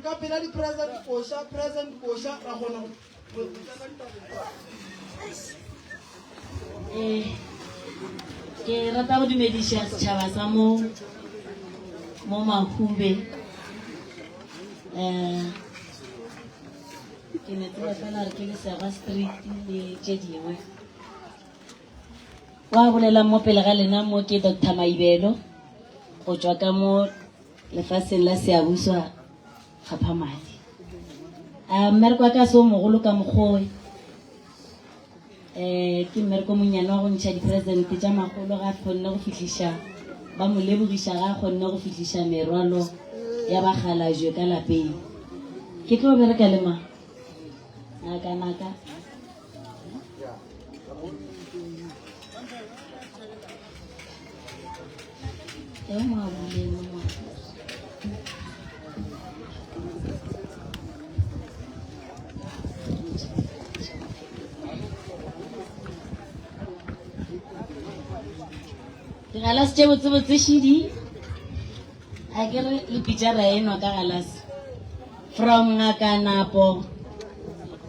Gore ka pela di-present koša, present koša, ra kgona go go tsena ditabeng. Eh, ke rata go dumediša setšhaba sa mo mo Mahube. Eh, ke ne tseba fela re ke Lesega Street le tše dingwe. Wa bolelang mo pele ga lena mo ke Dr. Maibelo go tšwa ka mo lefaseng la Seabuswa Kgaphamadi. A mmereko wa ka se o mogolo ka mokgoe. Eh ke mmereko monyane wa go ntšha di-present tša magolo ga kgonne go fihliša ba mo lebogiša ga kgonne go fihliša merwalo ya bakgalajwe ka lapeng. Ke tlo bereka le mang? Naka naka. Digalase tše botsebotse šidi a ke re le pitša ra enwa ka galase from ngaka napo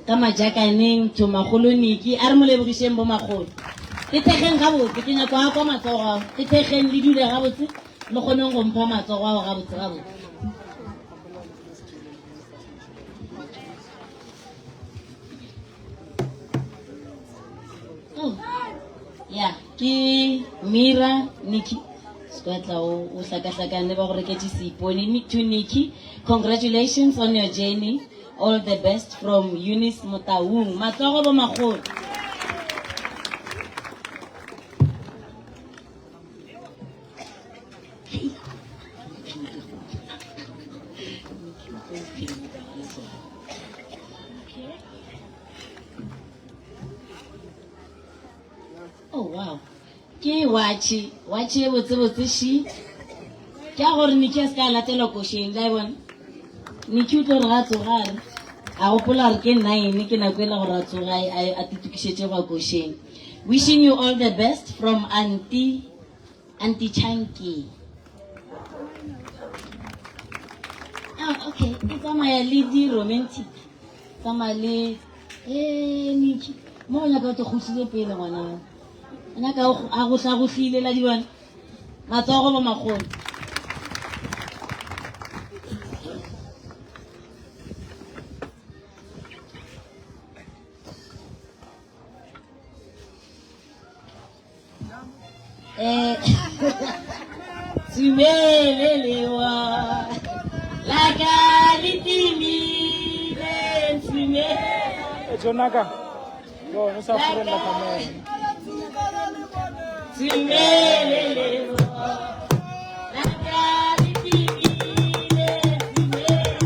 ka majakaneng to makgolo niki a re mo lebogišeng bo makgolo ke thekgeng gabotse ke nyako a kwa matsogo ao ke thekgeng le dule gabotse le kgoneng go mpha matsogo ao gabotse gabotse Oh, ya ke mira niki sekwatla o o hlakahlakane ba go reketše seipone to niki congratulations on your journey all the best from eunice motaung matsogo bo magolo Oh wow. Ke watšhe, watšhe e botsebotse shi. Ke a gore Nikki a se ka a latelwa košeng, la e bona. Nikki o tlo re ga a tsoga a re, a gopola gore ke nine, ke nako e la gore a tsoga a a titokišetše go ya košeng. Wishing you all the best from Auntie Auntie Chunky. Ah, okay, e tsamaya le di romantic. Tsamaya le eh Nikki. Mo go nyaka o te gohlile pele ngwana. O nyaka a go hlagohlile la di bona. Matsogo bo magolo. Eh, Tshimelelewa la ka le timile tshimele Eh, Jonaka. Yo, no sa furella camera. Tshimelelewa la ka le timile tshimelelewa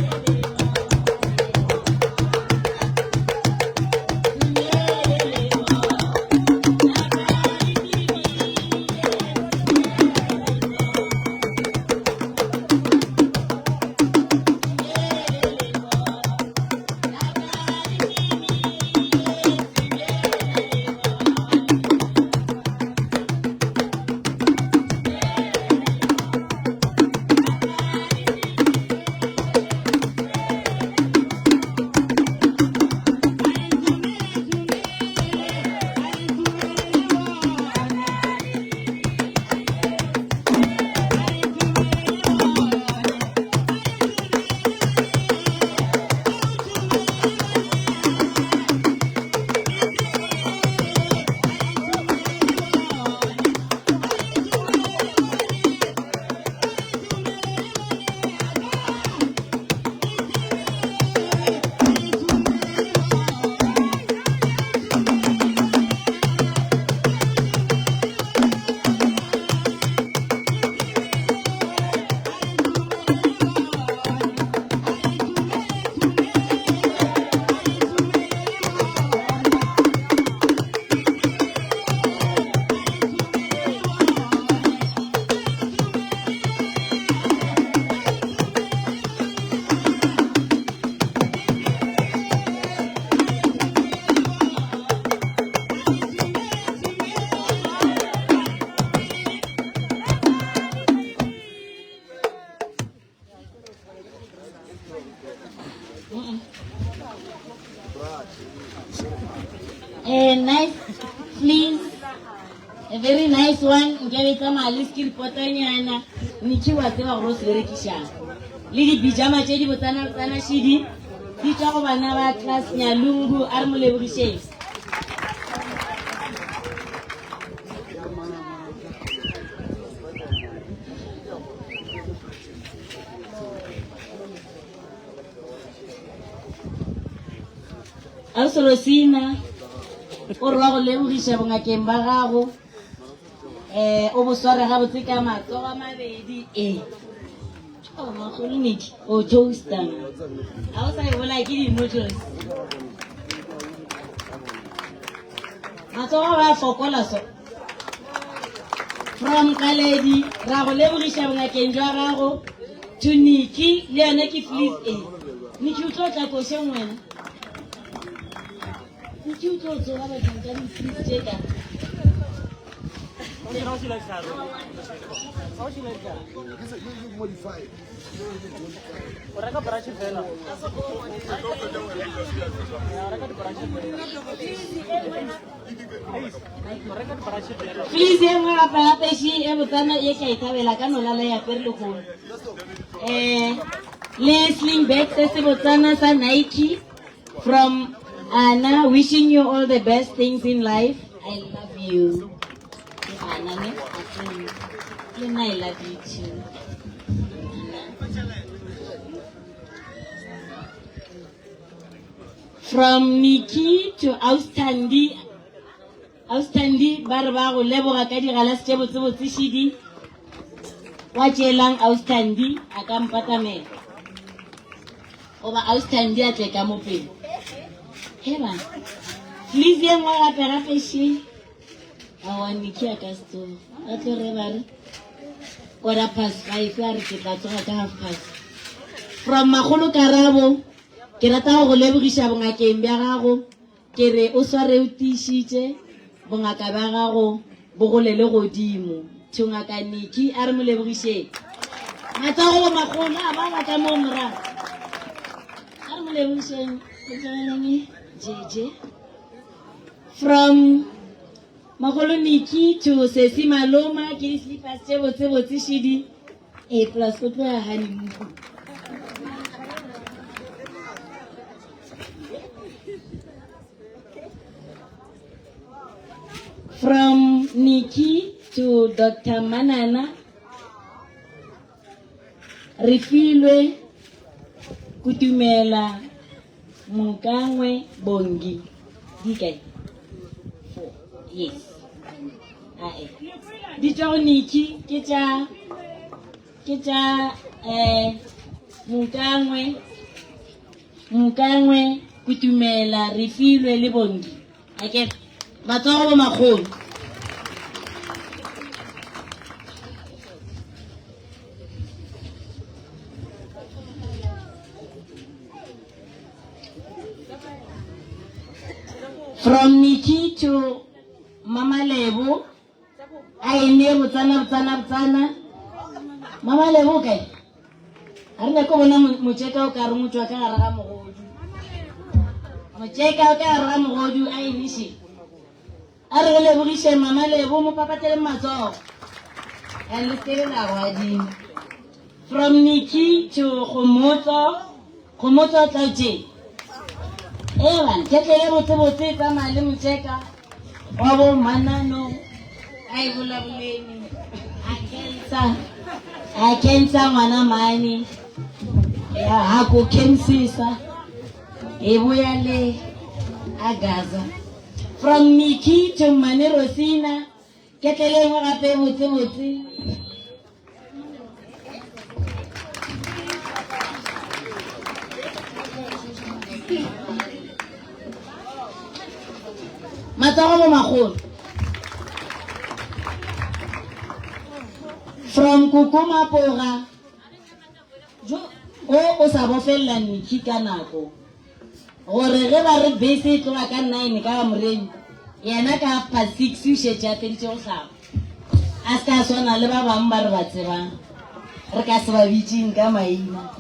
A nice fleece. A very nice one. Nke be tsamaya le skiripotonyana. Niki wa tseba gore o se berekišang. Le dipijama tše di botsana botsana šidi. Di tšwa go bana ba class Nyalungu a re mo lebogišeng. Ausi Rosina o re wa go lebogiša bongakeng ba gago um o bo sware gabotse ka matsogo a mabedi ee oh, makgolo niki o toaster ga o sa e bolaya ke di-noodles matsogo ba fokola so from kaledi ra go lebogiša bongakeng jwa gago to niki le yone ke fleece e niki o tlo tla košeng wena niki o tlo tsoga bakeng ka di-fleece tše ka O reka brush fela. Ya, reka di-brush fela. Please e nngwe gape gape še e botsana ye ke a e thabela ka no lala ya apere lehono. Eh le sling bag se se botsana sa Nike from Anna wishing you all the best things in life. I love you. Ke Anna ne a se nna. Le nna I love you too. Anna. From Nikki to Austandi, Austandi ba re ba go leboga ka digalase tše botsebotse šidi. Wa tšeelang Austandi a ka mpatamela. Goba Austandi a tle ka mo pele. He bana. Please ye nngwe gape gape še. Aowa Nikki a ka se tsoge. Ba tlo re ba re quarter past five a re ke tla tsoga ka half past. From Makgolo Karabo. Ke rata go go lebogiša bongakeng bja gago. Ke re o sware o tiišitše, bongaka bja gago bo golele godimo. To Ngaka Nikki, a re mo lebogišeng. Matsogo bo magolo a ba ba ka moo morago. A re mo lebogišeng. JJ. From Magolo Nikki to Sesi Maloma ke di-slippers tše botse botse šidi. E plus o tlo ya honeymoon. From Nikki to Dr. Manana, re filwe Kutumela Mokangwe Bongi. Di kae? Four. Yes. Ae. Di tšwa go Nikki ke tša ke tša eh Mokangwe Mokangwe Kutumela Refilwe le Bongi. Akere matsogo bo makgolo. From Nikki to Mama Lebo, a e nee botsana botsana botsana. Mama Lebo o kae? A re nyako bona motšeka o ka re o tšwa ka gare ga mogodu. Motšeka o ka gare ga mogodu a e neše. A re go lebogiše Mama Lebo mo papatleleng matsogo. And le seke la go adima. From Nikki to Gomotso, Gomotso tla tše. Ee bana, ketlele botse botse tsamaya le motšeka wa bo manano a e bolaboleni a kensa a kensa ngwana mane ya ha ko kensisa e boya le a gaza From Nikki to Mmane Rosina, ketlele engwe gape e botse botse. Matsogo mo magolo. From Koko Mapoga, jo o o sa bofelela Nikki ka nako. Gore ge ba re bese e tloga ka nine ka kamoreng, yena ka half past six o šetše a feditše go hlapa. A se ka swana le ba bangwe ba re ba tsebang, re ka se ba bitšeng ka maina.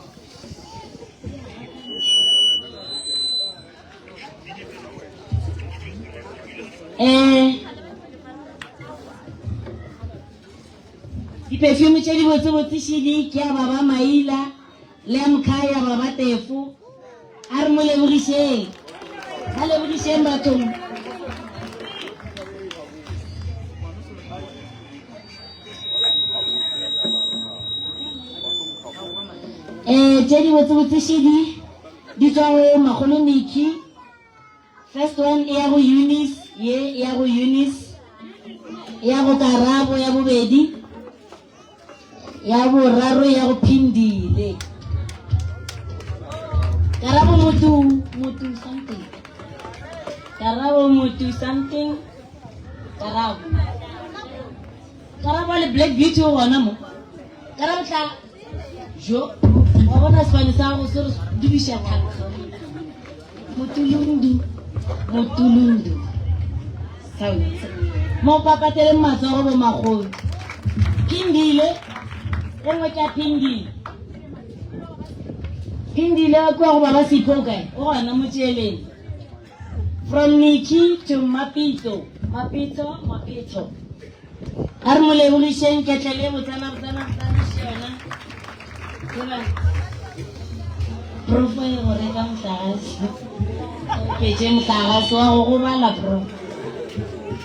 Eh Di-perfume tše di botsebotse šidi ke ya baba Maila le ya Mkhaya baba Tefo. A re mo lebogišeng. Ba lebogišeng bathong. Eh tše di botsebotse šidi di tšwa go Makgolo Nikki. First one e ya go Eunice, ye e ya go Eunice, e ya go Karabo ya bobedi, ya boraro e ya go Phindile. Karabo Motu, Motu something. Karabo Motu something. Karabo. Karabo le Black Beauty o gona mo. Karabo tla Jo, wa bona sefane sa gago se re dubiša thankga. Motulundu, motulundu. Sounds. Mo papateleng matsogo bo magolo. Phindile, e nngwe ke ya Phindile. Phindile wa kua go baba Sipho kae? O gona mo tšeeleng. From Nikki to Mapito, Mapito, Mapito. A re mo lebogišeng ketlele e botsana botsana botsana še yona. Tseba profo e go reka mohlagase. Oketše mohlagase wa go gobala pro.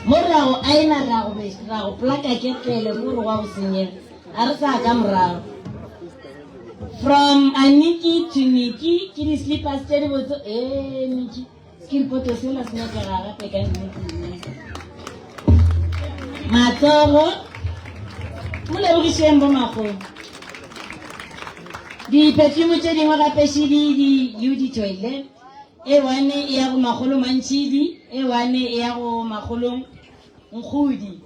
Mo re a go aena ra go ra go plaka ketlele mo re wa go senyega. A re sa ka morago. From Aniki to Nikki ke di-slippers tše di botse. Ee, Nikki. Skilpoto sela se nyakega gape ka nnete nnete. Matsogo mo lebogišeng bo makgolo. Di-perfume tše dingwe gape šidi di u di toilet. E one e ya go makgolo mantšhidi, e one e ya go makgolong nkgodi.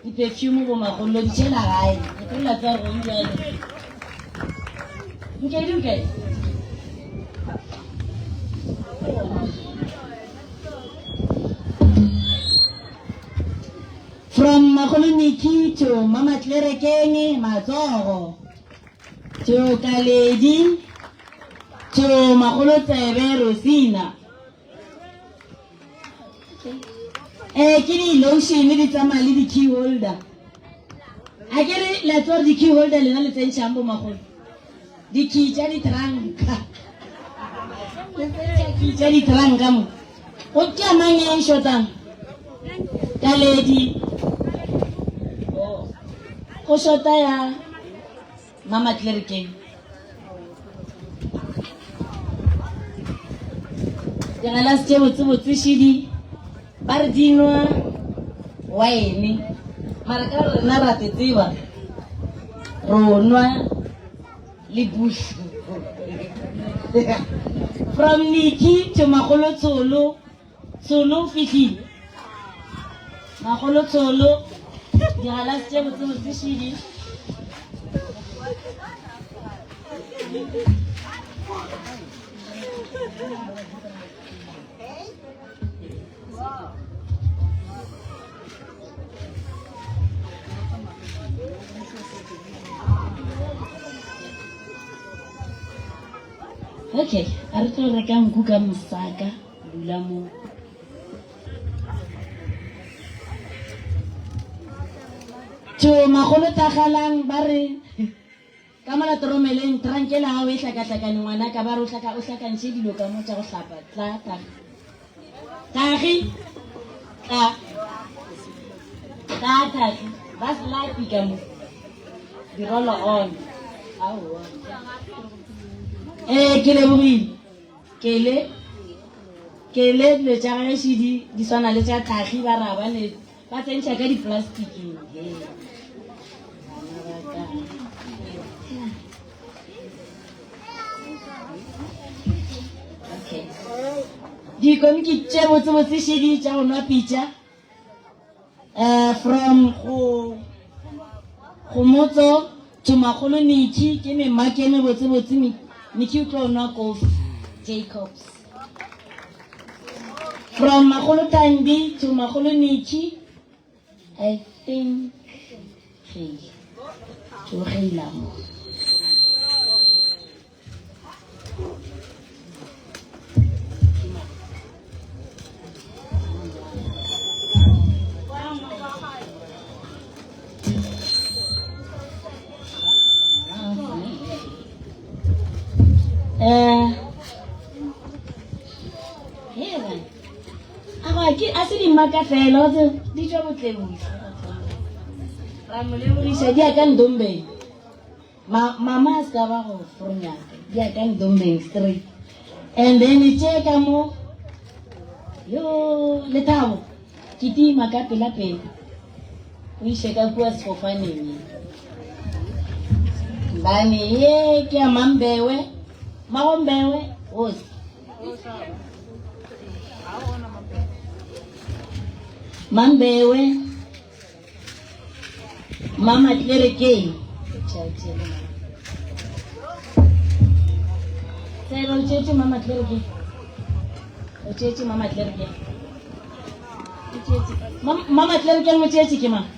Di-perfume bo makgolo di tšhela gae. Ke tlo la tseba gong bjale. Nkedi o kae? From Makgolo Nikki to Mama Tlerekeng matsogo to Kaledi to Makgolo Tsebe Rosina. Eh ke di lotion di tsamaya le di key holder. A ke re la tswa di key holder lena le tsentšhang bo magolo. Di key tša di tranka. Le tsentšha key tša di tranka mo. Go ke mang e shotang? Kaledi. Oh. Go shota ya Mama Tlerekeng. Digalase tše botsebotse šidi ba re di nwa wine mara ka gore rena ra te tseba ro nwa le bush from Nikki to Magolo Tsholo Tsholo o fihlile Magolo Tsholo digalase tše botsebotse šidi Okay, a re tlo reka nku ka mosaka dula mo. To magolo tagalang ba re Ka mola toromeleng, trankela gago e hlakahlakane, ngwanaka, ba re o hlaka, o hlakantšhe dilo ka mo tša go hlapa. Tla, tagi. Tagi, tla. Tla, tagi. Ba slapi ka mo. Di-roll on. Aowa. Ee, ke lebogile. Kele, kele dilo tša gage šidi di swana le tša tagi, ba ra ba ne Ba tsentšha ka diplastiking. He. Bana ba ka. Okay. Dikomiki tše botsebotse šedi tša go nwa pitša. Eh, from go go motso to makgolo Nikki ke memake e mebotsebotse Nikki o tlo nwa kofi Jacobs. From Makgolo Thandi to Makgolo Nikki, I think hey, tlogela mo. Eh, hela a go ke a se dimaka fela wa tseba di tšwa botlebutla ra mo lebogiša di ya ka ndombeng Ma, mama a se ka ba go fronyaka di ya ka ndombeng straight and then tše ka mo yo lethabo ke tima ka pela pela o iše ka kua sefofaneng bane ye ke ya mambewe magombewe osi mambewe mama tlerekeng tsela o tšetše mama tlerekeng o tšetše mama tlerekeng o tšetše mama tlerekeng o tšetše ke mang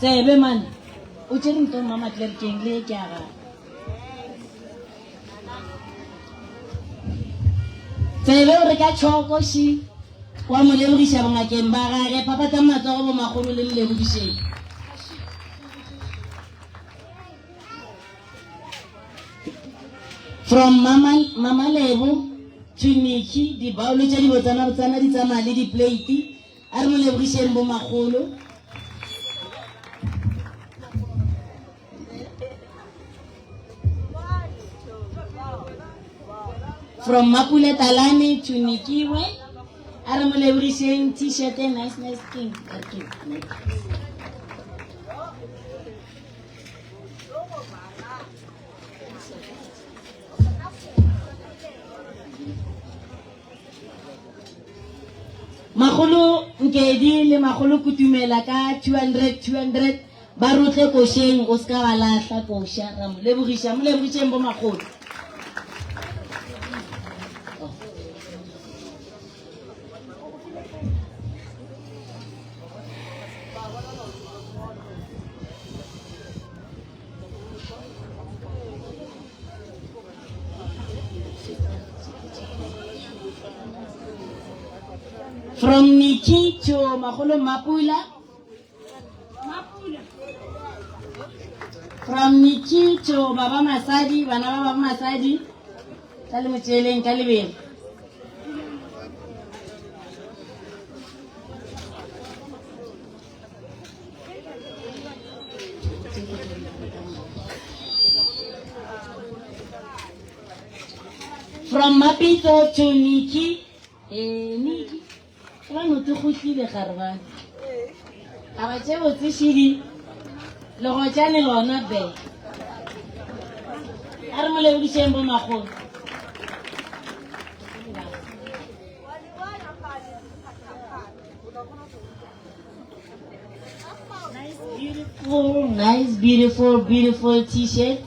tsebe mane o tšere nto mama tlerekeng le ke a gago Tsebe o re ka tšhoko ši wa mo lebogiša bongakeng ba gage phaphatang matsogo bo makgolo le mo lebogišeng. From Mama, Mama Lebo to Nikki, dibaolo tša dibotsana botsana di tsamaya le diplate. A re mo lebogišeng bo makgolo. From Mapule Talane to Nikiwe, a re mo lebogišeng t-shirt e nice nice king. Magolo Nkedi le Magolo Kutumela ka 200 200 ba rotle košeng o se ka wa lahla koša ra mo lebogiša mo lebogišeng bo magolo. From Nikki to Magolo Mapula. From Nikki to Baba Masadi, bana ba Baba Masadi. Ka le motšeleng ka lebelo. From Mapito to Nikki. Eh, Nikki. Ba no te gotlile gare ba. A ba tše botse šidi. Legotšane lona be. A re mo lebogišeng bo magolo. Nice, beautiful, nice, beautiful, beautiful t-shirt.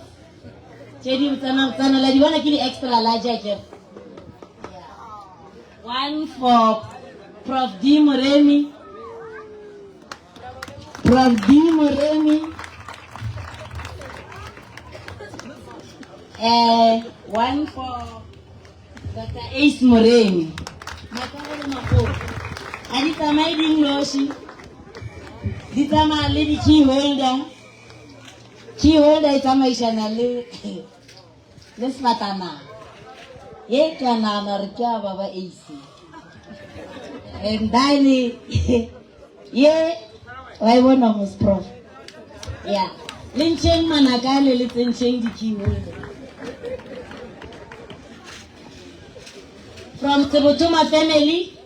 Tše di botsana botsana la di bona ke di extra large akere. One for Prof D Moremi. Prof D Moremi. One for Dr. Ace Moremi. Matsogo le magolo. Ga di tsamaye di nnoši. Di tsamaya le di-key holder. Key holder e tsamaišana le le sefatanaga. Ye ke a nagana gore ke a baba Ace. And then ye wa e bona mos prof. Yeah. Le ntšheng manaka le le tsentšheng di-key holder. From Sebotoma family,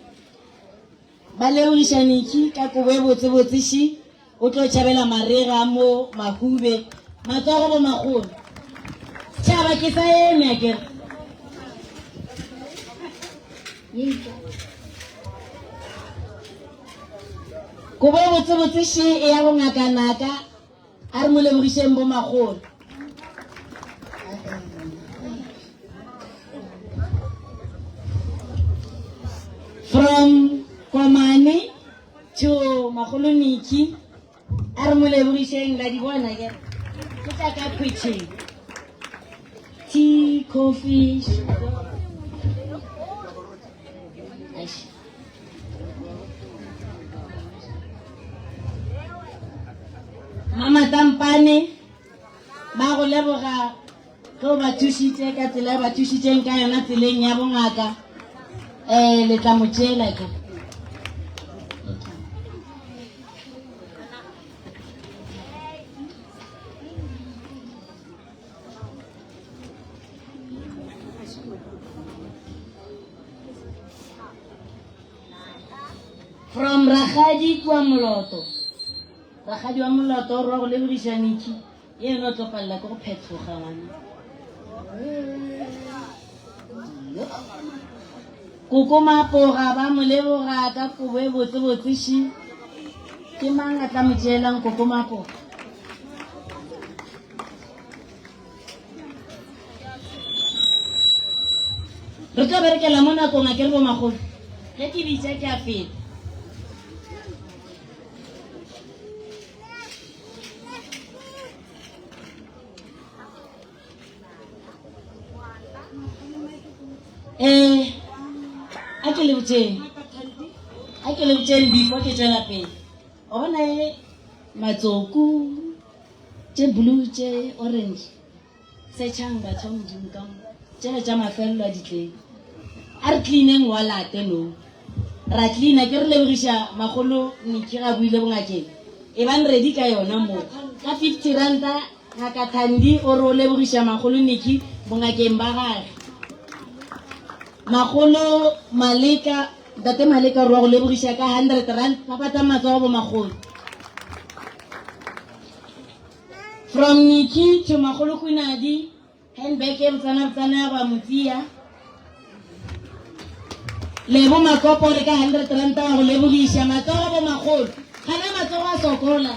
ba lebogiša Nikki ka kobo e botsebotse ši o tlo tšhabela marega mo Mahube. Matsogo bo magolo. Setšhaba ke sa eme akere. Kobo e botsebotse ši e ya bongakanaka A re mo lebogišeng bo magolo. From Komane to Magolo Niki, a re mo lebogišeng la di bona ke ke tša ka khwitšheng. Tea, coffee, sugar. Eish. Mama Matampane ba go leboga ge o ba thušitše ka tsela e ba thušitšeng ka yona tseleng ya bongaka. Um le tla mo tšeela ke. From Rakgadi kua Moloto. Rakgadi wa Moloto o re wa go lebogiša Niki. Ye eno o tlo palela ke go phethoga ngwana. Koko Mapoga ba mo leboga ka kobo e botsebotse ši. Ke mang a tla mo tšeelang Koko Mapoga? Re tlo berekela mo nakong a ke re bomakgolo. Ge ke bitša ke a feta. Eh, a ke le botšeng. A ke le botšeng before ke tšwela pele. O bona e matsoku tše blue tše orange setšhang batho ba modimo ka mo tšele tša mafelelo a ditleng a re cleaneng wa late no ra cleana ke re lebogiša magolo niki ga buile bongakeng e bang ready ka yona mo ka 50 ranta ngaka thandi o re o lebogiša magolo niki bongakeng ba gage magolo maleka ntate maleka o re wa go lebogiša ka 100 rand phaphatang matsogo bo magolo From Nikki to Magolo Khunadi, handbag e botsana botsana ya go a motsia. Lebo Makopo re ka 100 ranta wa go lebogiša matsogo bo magolo. Gana matsogo a sokola.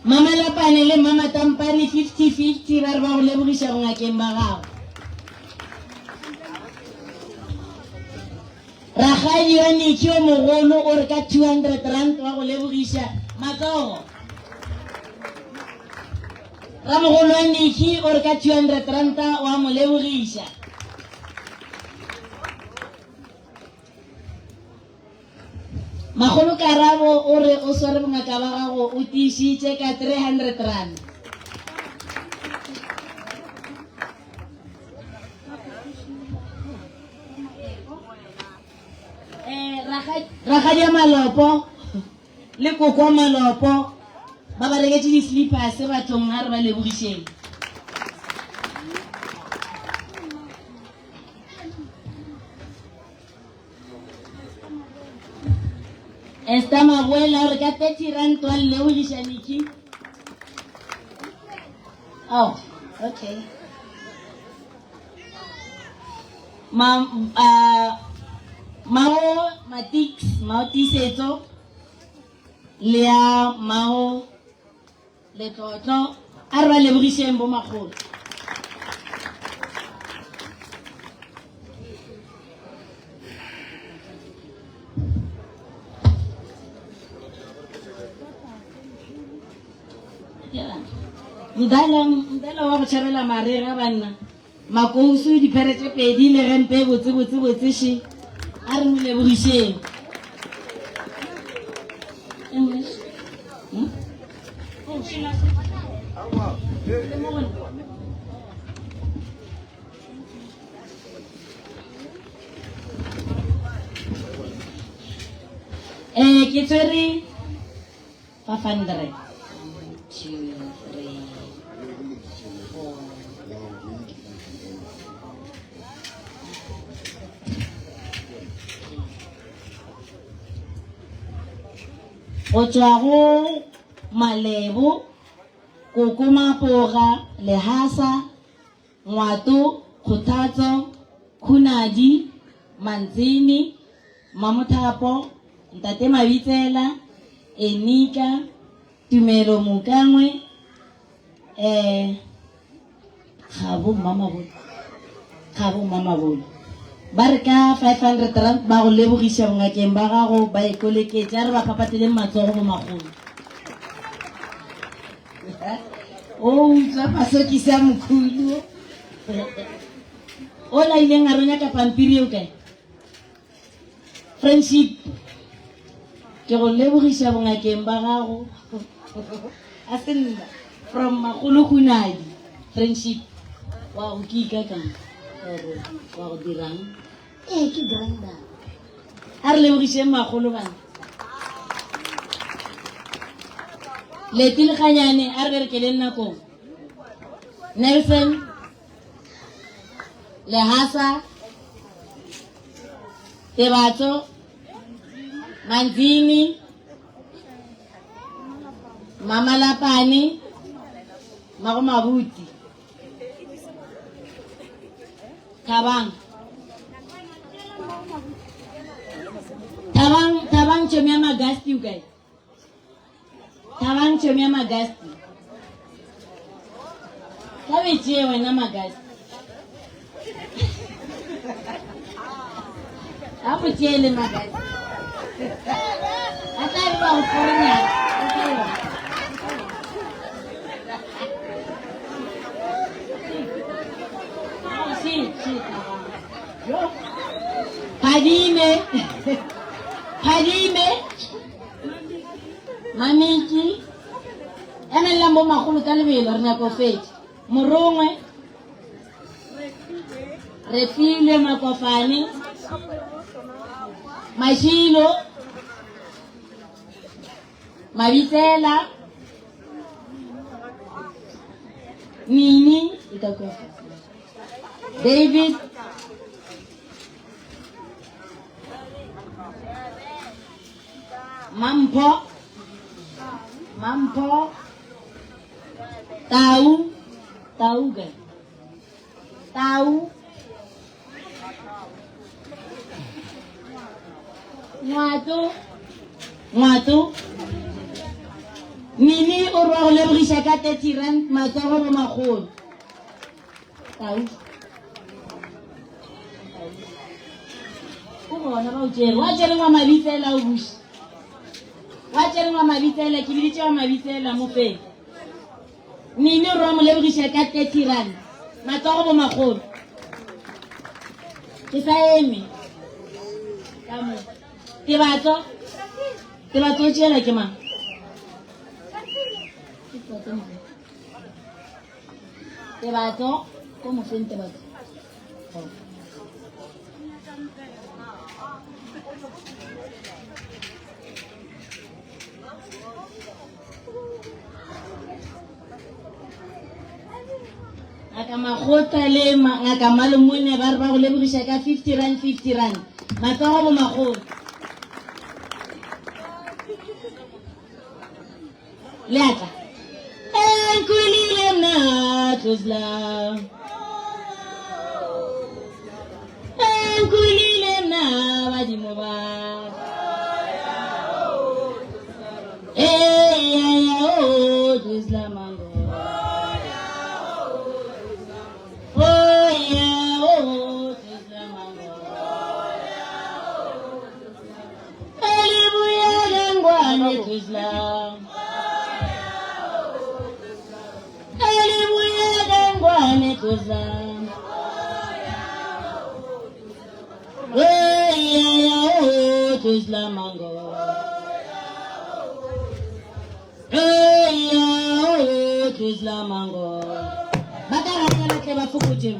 Mama Lapane le Mama Tampane 50-50 ba re ba go lebogiša bongakeng ba gago. Rakgadi wa Nicky yo mogolo o re ka 200 rand wa go lebogiša matsogo. Ramogolo wa Nicky o re ka 200 ranta wa mo lebogiša. Makgolo Karabo o re o sware bongaka ba gago o tiišitše ka 300 rand. Eh, Rakgadi ya Malopo le koko wa Malopo ba ba reketše di-slippers bathong ga re ba lebogišeng. Esther Maboela o re ka 30 rand wa lebogiša Nikki. Oh, okay. Ma, uh, Mao Matix, Mao Tiisetso, le ya Mao Letlotlo, a re ba lebogišeng bo makgolo. Mdala, mdala wa go tšhabela marega banna. Makousu diphere tše pedi le gempe e botse botse botse še. A re mo lebogišeng. English. Hmm? Eh, ke tshwere 500. 2, 3, 4. Go tšwa go Malebo, Koko Mapoga, Lehasa, Ngwato, Kgothatso, Khunadi, Mantsini, Mamothapo, Ntate Mabitsela, Enika, Tumelo Mokangwe, eh, Kgabo Mmamabolo, Kgabo Mmamabolo. Ba re ka 500 rand ba go lebogiša bongakeng ba gago ba ikoleketše a re ba phaphatleleng matsogo bo makgolo. O utswa masokisi a mokhulu. O la ileng a re o nyaka pampiri eo kae? Friendship. Ke go lebogiša bongakeng ba gago. A se nna. From Makgolo Hunadi. Friendship. Wa go ke ikakang? Or wa go dirang? Ee, ke grinder. A re lebogišeng makgolo bana. Leti le Ganyane, a re berekeleng nakong. Nelson, Lehasa, Tebatso, Manzini, Mamalapane, Mago Mabuti. Thabang. Thabang, Thabang tšhomi ya Magasti o kae? Thabang tšhomi ya Magasti. Ka o e tšee wena Magasti. A mo tšeele Magasti. A tla be ba go foronya. Phadime, Phadime, Mamiki, emelelang bo magolo ka lebelo re nyako fetša. Morongwe, Refilwe Makofane, Mashilo, Mabitsela, Nini, e ka kwa fase. David, Mampho, Mampho, Tau, Tau kae? Tau, Ngwato, Ngwato, Mimi o re wa go lebogiša ka 30 rand matsogo bo magolo. Tau. O gona ba o tšere. Wa tšere wa mabitsela o buše. Wa tšere wa mabitsela ke biditše wa mabitsela mo feng. Mimi o re wa mo lebogiša ka 30 rand matsogo bo magolo. Ke sa eme. Ka mo. Tebatso. Tebatso o tšeela ke mang? Ke Tebatso mo. Tebatso ko mo feng Tebatso. Oh. Ngaka Makgotla le Ngaka Malomone ba re ba go lebogiša ka 50 rand 50 rand. Matsogo bo magolo. Le atla. Enkulile mna tlosla. Enkulile mna badimo ba. Hey, ya, ya, oh, tlosla mango. Oh, yeah, oh, tlosla mango. Elibuya ngwane tlosla. Elibuya ngwane tlosla. Hey, ya, ya, oh, tlosla mango. Hey, ya, oh, tlosla mango. Ba ka rata ba tle ba fokotše.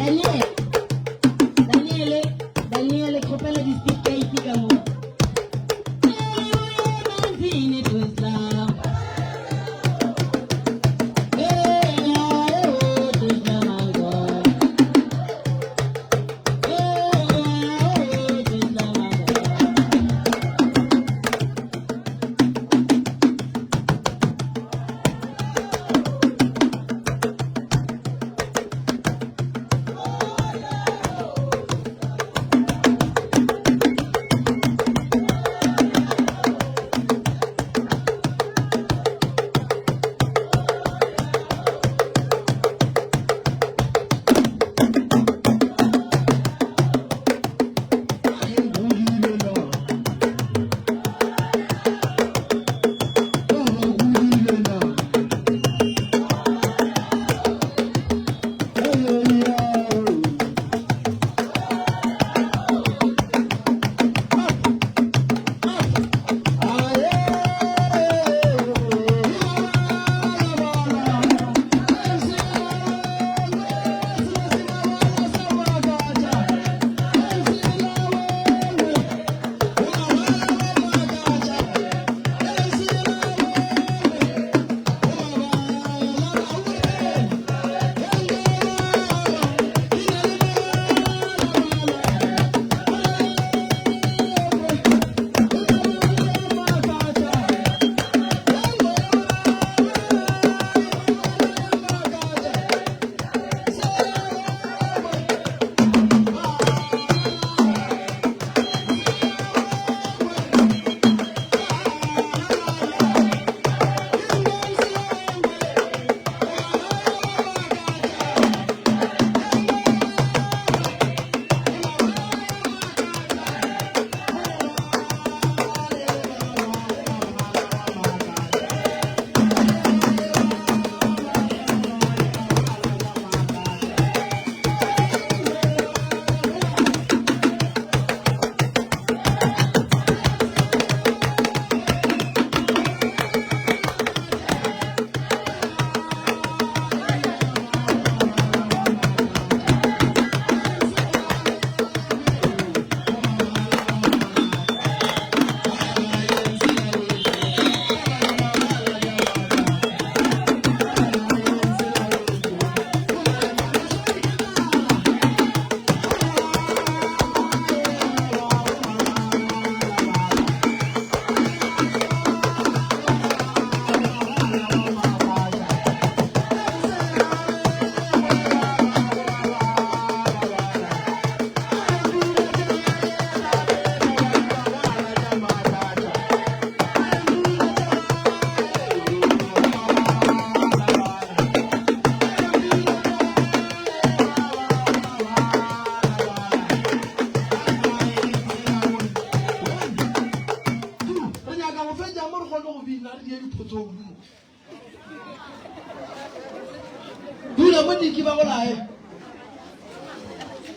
Daniel, Daniel, Daniel, kgopela di-stick ka mo.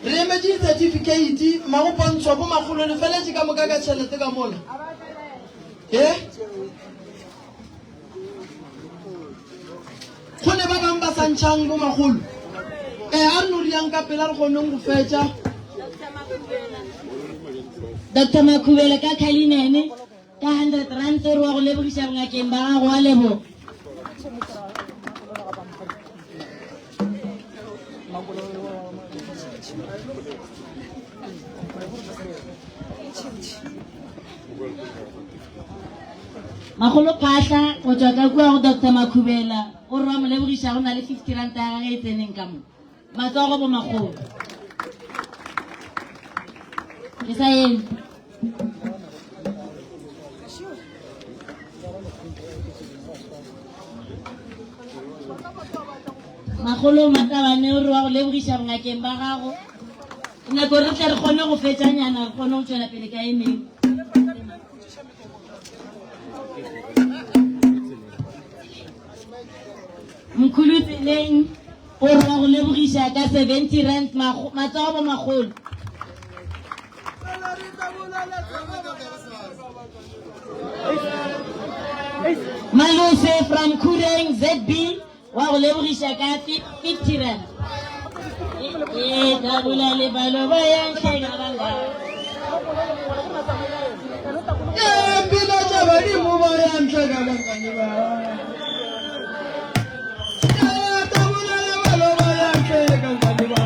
Re emetše di-certificate, mmagopontshwa, bomakgolo, le feletše ka moka ka tšhelete ka mola. E? Go ne ba bangwe ba sa ntšhang bomakgolo. E, a re no riang ka pela re kgoneng go fetša. Doctor Makhubele ka Cullinan ka 100 rand re wa go lebogiša bongakeng ba gago wa leboga. Makgolo Phahla go tšwa ka kua go Doctor Makhubela o re wa mo lebogiša go na le 50 ranta ya gage e tseneng ka mo. Matsogo bo makgolo. Ke sa eme. Makgolo Matabane o re wa go lebogiša bongakeng ba gago. Nako re tle re kgone go fetšanyana re kgone go tšwela pele ka e mengwe. Mkhulu Tseleng o re wa go lebogiša ka 70 rand matsogo bo magolo. Malose from Khureng ZB wa go lebogiša ka 50 rand. E tabula le balo ba ya ntlheng banga. Mpila tša badimo ba ya ntlheng bangane ba. Tabula le balo ba ya ntlheng bangane ba.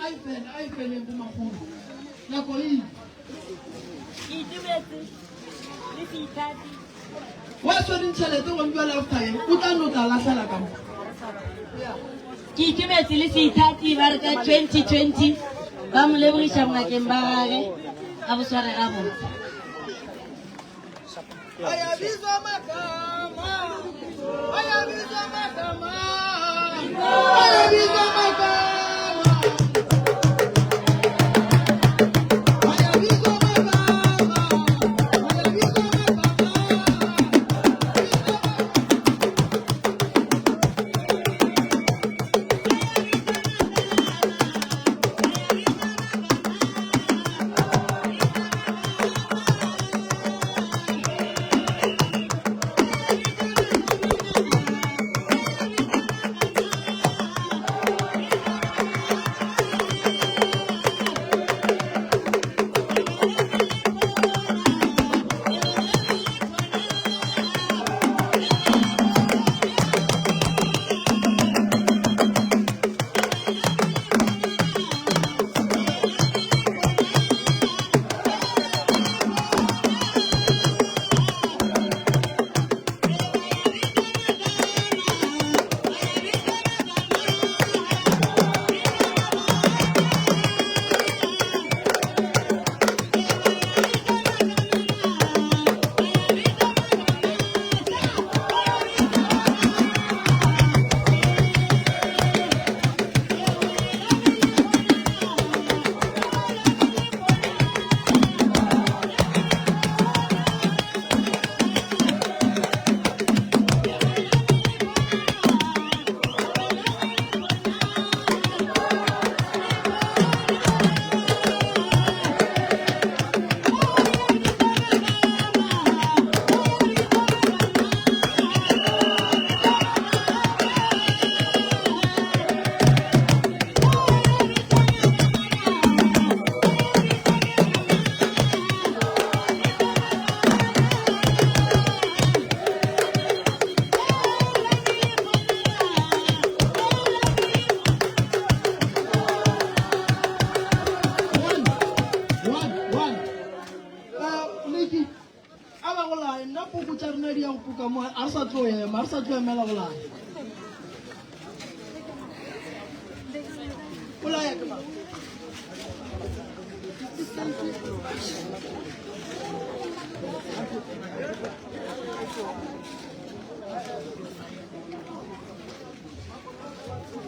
A e fele, a e feleng bomakgolo. Nako e ile. Ke itumetse le seithati. Wa tshwereng tšhelete gone jwale after ye, o tla no tla lahlela ka mo. Ke itumetse le seithati ba re ka 2020 ba mo lebogiša bongakeng ba gage a bo sware gabotse. Ayabizwa magama. Ayabizwa magama. Ayabizwa magama. Ayabizwa magama. Ayabizwa magama. One, one, one. Niki, a ba go lae nna poko tša rena di ya go puka mo a re sa tlo ema a re sa tlo emela go lae o laya ke mang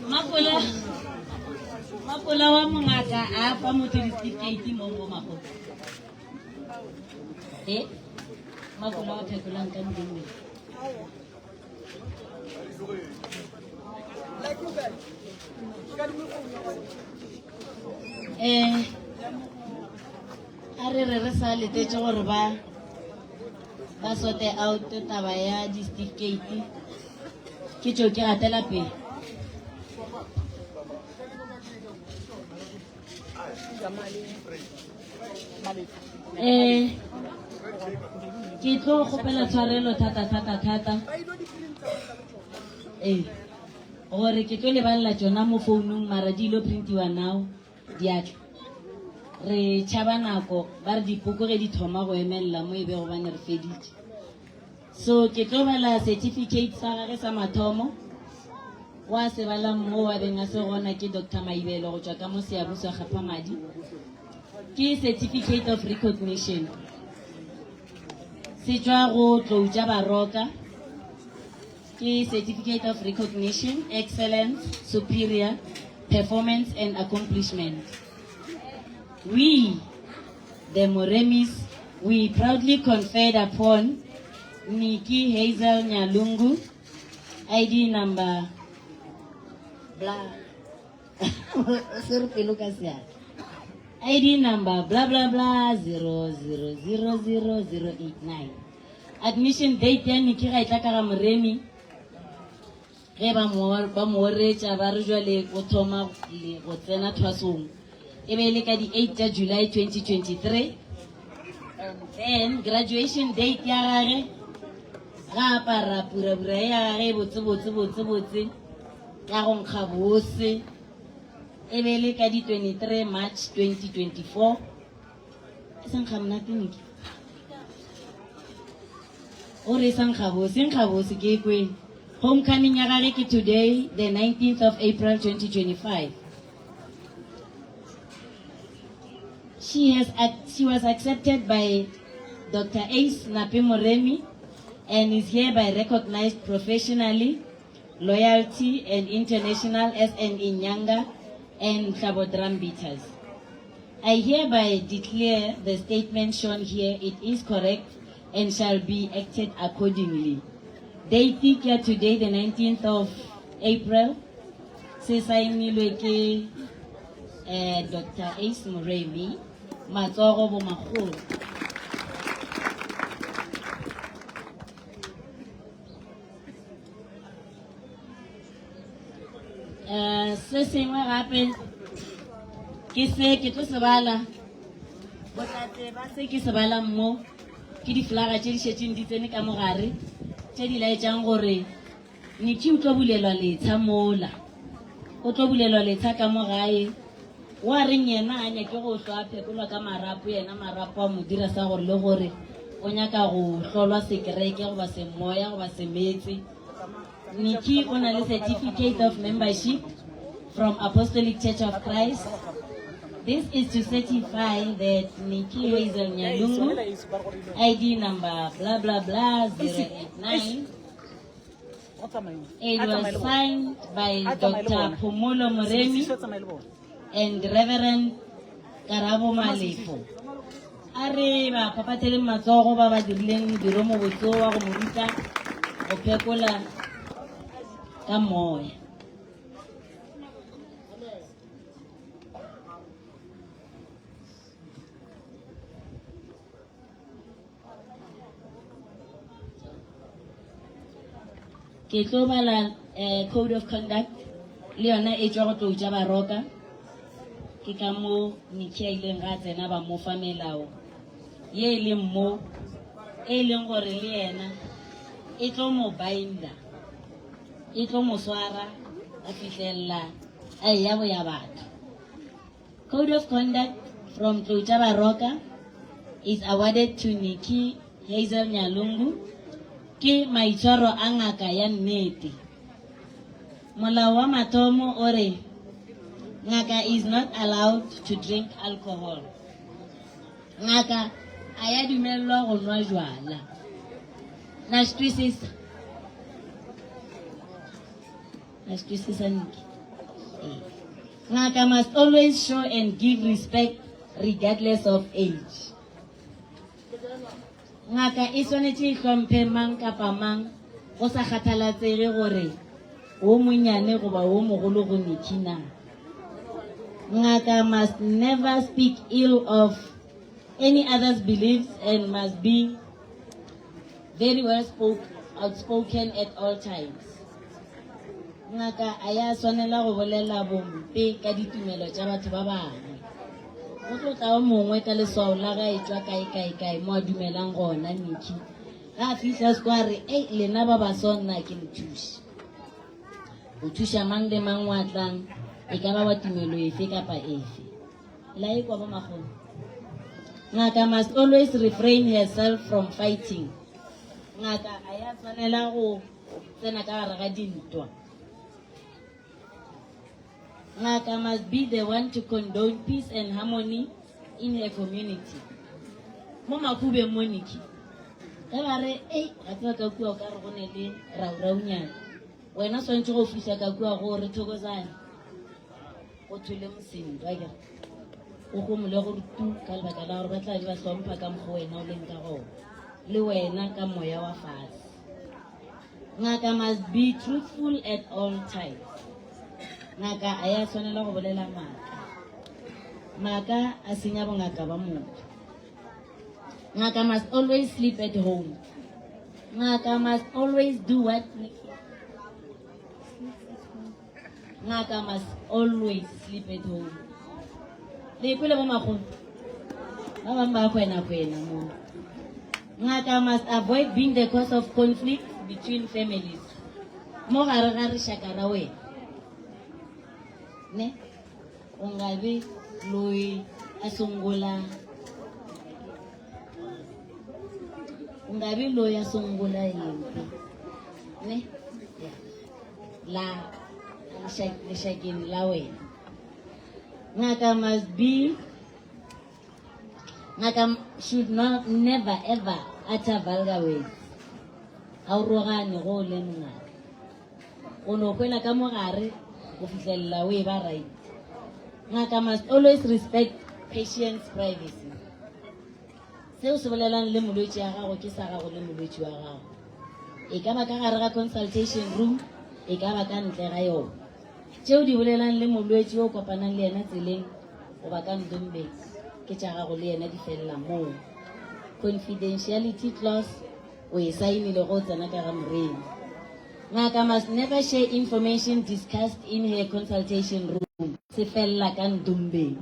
Makola Makola wa mongaka a fa motho ditifikeiti mo mo magolo. Eh? Makola wa phekolang ka modimo. Eh a re re re sa letetse gore ba ba sorte out taba ya ditifikeiti ke tšo ke gatela pele um ke tlo kgopela tshwarelo thata thata thata ee gore ke tlo lebalela tšona mo founung mara di ilo printiwa now diatla re tšhaba nako ba re dipoko ge di thoma go emelela mo e be gobane re feditše So ke tlo bala certificate sa gage sa mathomo wa se balang mo wa beng a se gona ke Dr. Maibelo go tšwa ka mo Siyabuswa Kgaphamadi. Ke certificate of recognition. Se tšwa go Tlou tša Baroka. Ke certificate of recognition, excellence, superior performance and accomplishment. We The Moremis, we proudly conferred upon Nikki Hazel Nyalungu, ID number blah. Se re pelo ka seatla. ID number blah blah blah 0000089. Admission date ya Nikki ga e tla ka ga Moremi. Ge ba mo, ba mo oretša ba re jwale o thoma le go tsena thwasong. E be e le ka di 8 tša July 2023. And then graduation date ya gage ga apara purapura ya gage e botse botse botse botse ya go nkga bose. E be e le ka di 23 March 2024. E sa nkga monate Niki. O re e sa nkga bose, e nkga bose ke e kwele. Homecoming ya gage ke today, the 19th of April 2025. She has she was accepted by Dr. Ace Nape Moremi and is hereby recognized professionally, loyalty and international as an Inyanga and Mhlabo drum beaters. I hereby declare the statement shown here it is correct and shall be acted accordingly. Date ke ya today the 19th of April se saenilwe ke eh, Dr. Ace Moremi matsogo bo magolo. Eh, se sengwe gape ke se ke tlo se bala bohlatse ba se ke se balang mo ke diflaga tše di šetšeng di tsene ka mogare tše di laetšang gore Niki o tlo bulelwa letsha mola o tlo bulelwa letsha ka mo gae wa reng yena a nyake go hlwa a phekolwa ka marapo yena marapo a mo dira sa gore le gore o nyaka go hlolwa sekereke goba semoya goba semetse Nikki o na le certificate of membership from Apostolic Church of Christ. This is to certify that Nikki Hazel Nyalungu, ID number blah blah blah 089, it was signed by Dr. Phumulo Moremi and Reverend Karabo Malefo. A re ba phaphatheleng matsogo ba ba dirileng modiro mobotse wa go mo ruta go phekola ka moya. Ke tlo bala eh, code of conduct le yona e tšwa go tlou tša baroka ke ka mo Nikki a ileng ga tsena ba mo fa melao ye e leng mo e leng gore le yena e tlo mo binda e tlo mo swara go fihlelela a eya bo ya batho Code of Conduct from Tlou tša Baroka is awarded to Nikki Hazel Nyalungu ke maitshwaro a ngaka ya nnete. Molao wa mathomo o re ngaka is not allowed to drink alcohol. Ngaka a ya dumellwa go nwa jwala. Na swi twisisa? Na swi twisisa Nikki? Ee. Ngaka must always show and give respect regardless of age. Ngaka e swanetše e hlomphe mang kapa mang go sa kgathalatsege gore wo monnyane goba wo mogolo go Nikki na. Ngaka must never speak ill of any other's beliefs and must be very well spoke, outspoken at all times. Ngaka a ya swanela go bolela bompe ka ditumelo tša batho ba bangwe. Go tlo tla o mongwe ka leswao la ge a etšwa kae kae kae mo a dumelang gona Nikki. Ge a fihla seko a re, Ei, lena ba baso nna ke le thuše. O thuša mang le mang wa tlang, e ka ba wa tumelo efe kapa efe. La ekwa bo makgolo. Ngaka must always refrain herself from fighting. Ngaka a ya tshwanela go tsena ka gare ga dintwa. Ngaka must be the one to condone peace and harmony in her community. Mo Makhubeng mo Nikki, ge ba re ei ga tseba ka kua o ka re go ne le rauraunyana, wena swantše go fihla ka kua go re thokozane go thole mosindo akere o gomole gore tu ka lebaka la gore ba tla be ba hlompha ka mokgwa wena o leng ka gona le wena ka moya wa fase. Ngaka must be truthful at all times. Ngaka a ya swanela go bolela maaka. Maaka a senya bongaka ba motho. Ngaka must always sleep at home. Ngaka must always do what? Ngaka must always sleep at home. Le kwele bo makgolo? Ba bang ba kwena-kwena mo. Ngaka must avoid being the cause of conflict between families. Mo gare ga rešaka ra wena. Ne? U nga vi loyi a sungula u nga vi loyi a sungula yimpi ne ya la lexakeni la wena ngaka must be ngaka should not never ever utter vulgar words ga o rogane go o le mongaka o no kwela ka mogare go fihlelela o e ba right ngaka must always respect patient's privacy seo se bolelang le molwetši ya gago ke sa gago le molwetši wa gago e ka ba ka gare ga consultation room e ka ba ka ntle ga yona tšeo di bolelang le molwetši o kopanang le yena tseleng goba ka ndombeng ke tša gago le yena di felela moo confidentiality clause o e saenile go tsena ka ga moremi ngaka must never share information discussed in her consultation room se felela ka ndombeng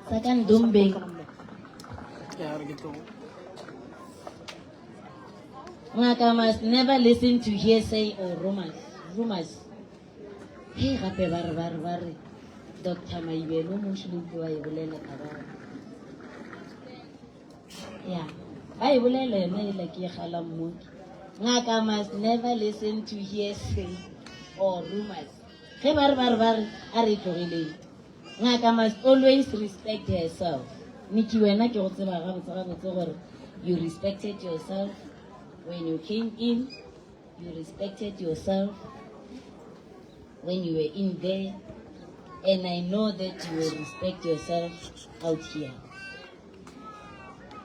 sa ka ndombeng ngaka must never listen to hearsay or rumors rumors he gape ba re ba re ba re dr maibelo mo šile wa e bolela taba ya ba e bolela yona ela ke e gala mmoki ngaka must never listen to hearsay or rumors ge ba re ba re ba re a re e tlogeleng ngaka must always respect herself niki wena ke go tseba gabotse gabotse gore you respected yourself when you came in you respected yourself when you were in there and i know that you will respect yourself out here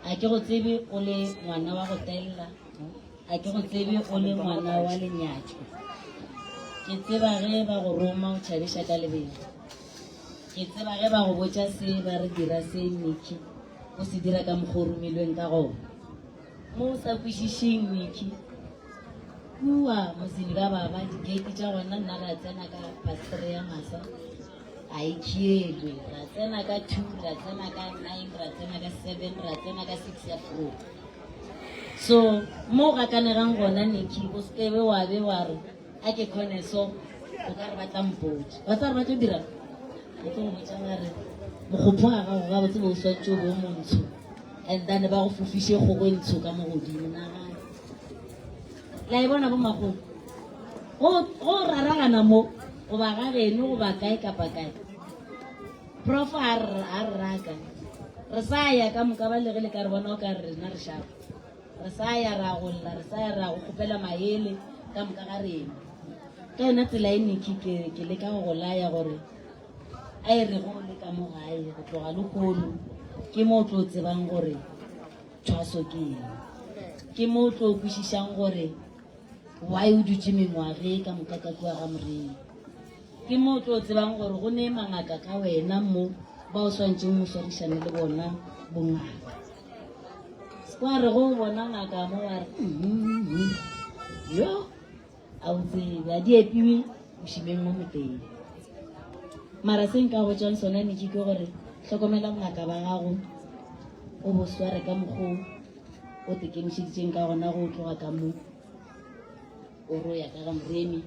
a ke go tsebe o le ngwana wa go telela a ke go tsebe o le ngwana wa lenyatšo ke tseba ge ba go roma o tšhabiša ka lebelo ke tseba ge ba go botša se ba re dira se niki o se dira ka mokgwa o romilweng ka gona mo o sa kwešišeng niki kua motseng ba baba dikeiti tša gona nna ra tsena ka pastere ya masa a e khielwe ra tsena ka two ra tsena ka nine ra tsena ka seven ra tsena ka six ya four so mo o gakanegang gona niki o sekebe wa be wa re a ke kgone so o ka re ba tla mpotsa ba tla re ba tlo dira ba tlo go botsa ba re mokgopho wa gago gabotse bo o swantse o bo o montsho and then ba go fofiše kgogo e ntsho ka mo godimo nagane la e bona bomakgolo go go raragana mo goba ga geno goba kae kapa kae prof a re a re raka re sa ya ka moka ba lege le ka re bona o ka re rena re šapa re sa ya ra go lla re sa ya ra go kgopela maele ka moka ga rena ka yona tsela e niki ke ke leka go go laya gore a e re go le ka mo gae go tloga le kgono ke mo o tlo tsebang gore thwaso ke eng ke mo o tlo kwešišang gore why o dutše mengwage ka moka ka kua ga morena ke mo o tlo tsebang gore go ne mangaka ka wena mo ba o swantšeng o swarišane le bona bongaka wa re go bona ngaka mo wa re mm-hmm. yo a o tsebe a di epiwe mošimeng mo moteng mara se nka botšang sona niki ke gore hlokomela bongaka ba gago o bo sware ka mokgo o tekemišeditšeng ka gona go tloga ka mo o ro ya ka ga moremi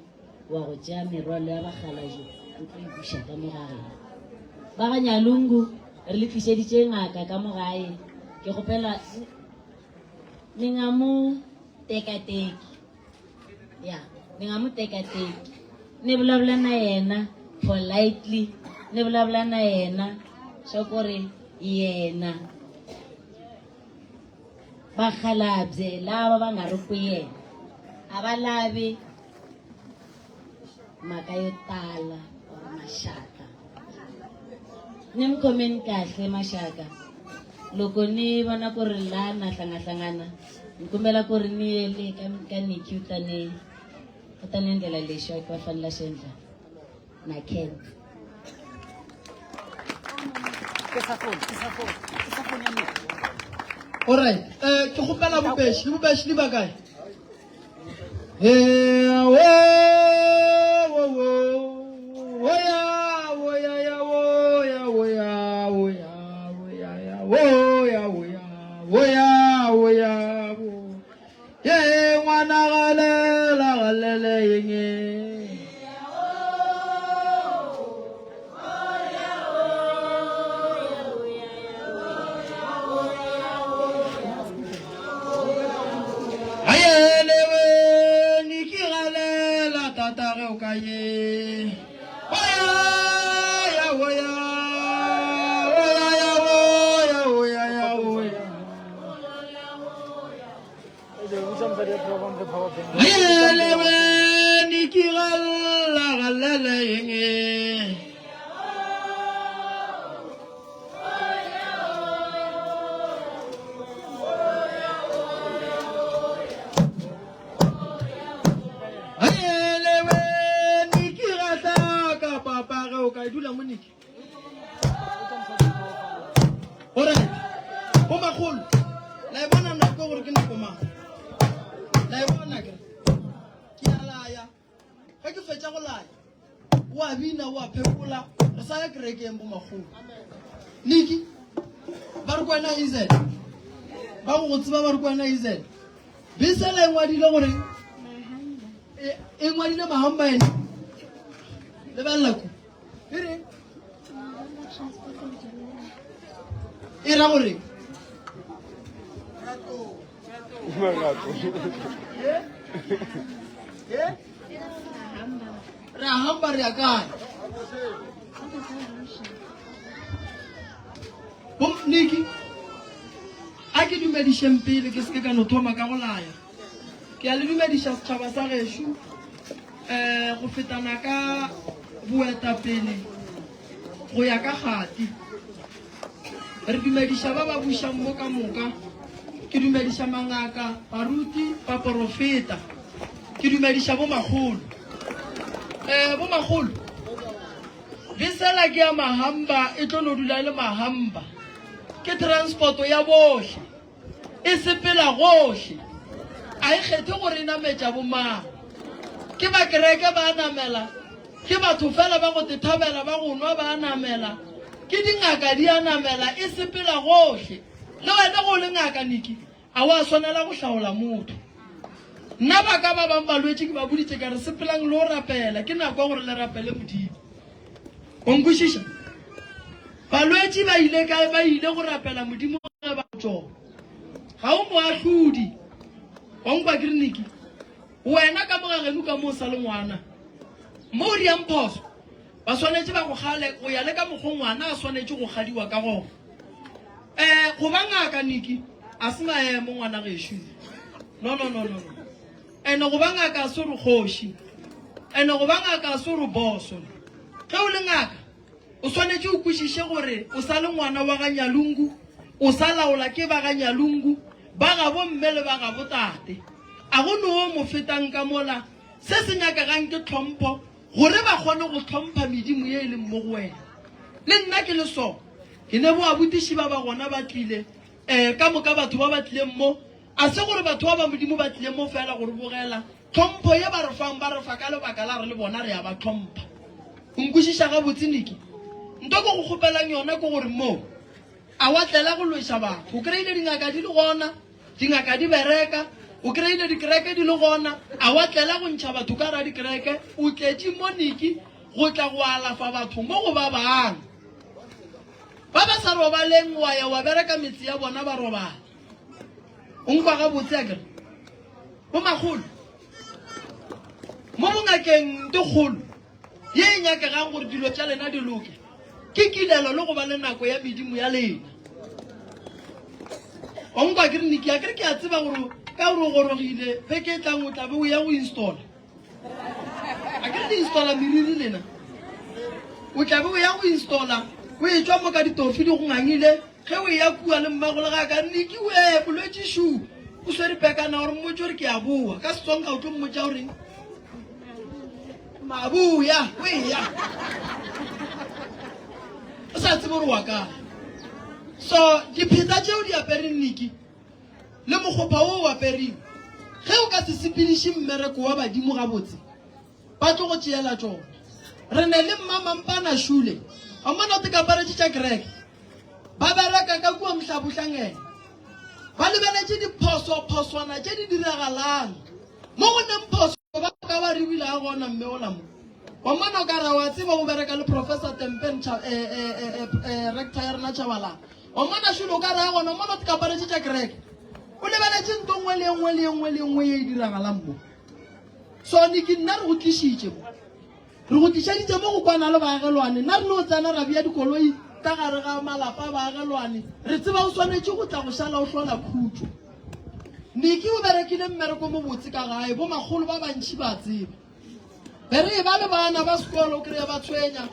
wa go tšea merwalo ya bagalajo o tlo e buša ka mo ga rena ba ga nyalungu re le tlišeditše ngaka ka mo gae ke kgopela ni nga mo tekateki ya ni nga mu tekateki ni vulavula na yena politely ni vulavula na yena swa ku ri yena vakhalabye lava va nga ri ku yena a va lavi mhaka yo tala or maxaka ni mi khomeni kahle maxaka loko ni vona ku ri la na hlangahlangana ni kombela ku ri ni ye le ka ka Nikki u ta ni u ta ni endlela lexi va fanele xi endla na Ken Alright, eh ke kgopela bobeshi, le bobeshi le ba kae? Hey, wo wo wo wo ya wo ya ya wo ya wo ya wo ya wo ya ya wo ya wo ya wo ya wo ya wo ye ngwana galela galele yenge. fenya o a phekola. Re sa ya kerekeng bomakgolo. Niki, ba re kwena Hazel. Ba go go tseba ba re kwena Hazel. Besela e ngwadile gore e, e ngwadile mahamba ene. Lebelela ku. E re e ra gore Re a hamba re ya kae? Bo Niki, a ke dumedišeng pele ke seke ka no thoma ka go laya. Ke a le dumediša setšhaba sa gešo um go fetana ka boetapele go ya ka kgati. Re dumediša ba ba bušang mo ka moka. Ke dumediša mangaka, baruti, baporofeta. Ke dumediša bomakgolo. Eh, bomakgolo, besela ke ya mahamba e tlo no dula e le mahamba. Ke transport ya bohle. E sepela gohle. A e kgethe gore e nametša bomang. Ke ba kereke ba namela, ke batho fela ba go tethabela ba go nwa ba namela, ke dingaka di a namela, e sepela gohle. Le wena go le ngaka Niki, a wa swanela go hlaola motho. Nna ba ka ba bang balwetši ke ba boditše ka re sepelang le o rapela, ke nako ya gore le rapele Modimo. O nkwešiša? Balwetši ba ile kae? Ba ile go rapela Modimo ge ba tšona. Ga o moahlodi. Wa nkwa ke re Niki? Wena ka mo ga geno ka mo o sa le ngwana. Mo o diang phoso, ba swanetše ba go kgale go ya le ka mokgo ngwana a swanetše go kgadiwa ka gona. Eh, go ba ngaka Niki, a se maemo ngwana gešo. No, no, no, no, no. Ene go ba ngaka a se gore kgoši. Ene go ba ngaka a se gore boso. Ge o le ngaka, o swanetše o kwešiše gore o sa le ngwana wa ga Nyalungu, o sa laola ke ba ga Nyalungu, ba gabo mme le ba gabo tate. A go ne o mo fetang ka mola. Se se nyakegang ke tlhompho, gore ba kgone go hlompha medimo ye e leng mo go wena. Le nna ke le so. Ke ne boabutiši ba ba gona ba tlile, eh, ka moka batho ba ba tlileng mo, A se gore batho ba ba Modimo ba tlile mo feela go re bogela. Tlhompho ye ba re fang, ba re fa ka lebaka la re le bona re a ba hlompha. O nkwešiša gabotse, Niki? Nto ke go kgopelang yona ke gore mo a wa tlela go lweša batho. O kry-ile dingaka di le gona, dingaka di bereka, o kry-ile dikereke di le gona, a wa tlela go ntšha batho ka gara dikereke. O tletše mo, Niki, go tla go alafa batho mo go ba bang. Ba ba sa robaleng, wa ya wa bereka metse ya bona ba robala. O nkwa gabotse akere? Bomakgolo, mo bongakeng nto kgolo ye e nyakegang gore dilo tša lena di loke ke kilelo le go ba le nako ya medimo ya lena. O nkwa ke re Niki, akere ke a tseba gore ka gore o gorogile beke e tlang o tla be o ya go installa. A ke re le installa meriri lena? O tla be o ya go installa o e tšwa mo ka ditofi di go ngangile. Ge o eya kua le mmago le ga ka Niki we bolwetši šu o swere pekana gore mmotse gore ke a boa ka Setsonga o tlo mmotša goreng mabuya o eya o sa tsebe gore wa kae so dipheta tšeo di apereng Niki le mokgopa wo o apereng ge o ka se sepediše mmereko wa badimo gabotse Ba tlo go tšeela tšona. Re ne le mmamampana šule, wa mmona o tekaparetše tša kereke. Ba bereka ka kua Mohlabuhlangene. Ba lebeletše diphoso-phoswana tše di diragalang. Mo go neng phoso ba ka ba re bile a gona mme ola mo. Wa mmona o ka ra wa tseba o bereka le Professor Tempen cha, eh, eh, eh, eh, rector ya rena Chabalala. Wa mmona šule o ka ra gona, wa mmona o tekaparetše tša kereke. O lebeletše nto nngwe le e nngwe le e nngwe le e nngwe ye e diragalang mo. So Niki, nna re go tlišitše mo. Re go tlišeditše mo go kwana le baagelwane. Nna re no tsena ra bea dikoloi ka gare ga malapa a baagelwane. Re tseba o swanetše go tla go šala o hlola khutšo. Niki o berekile mmereko mobotse ka gae, bomakgolo ba bantši ba tseba. Be re eba le bana ba sekolo o kry-e ba tshwenya.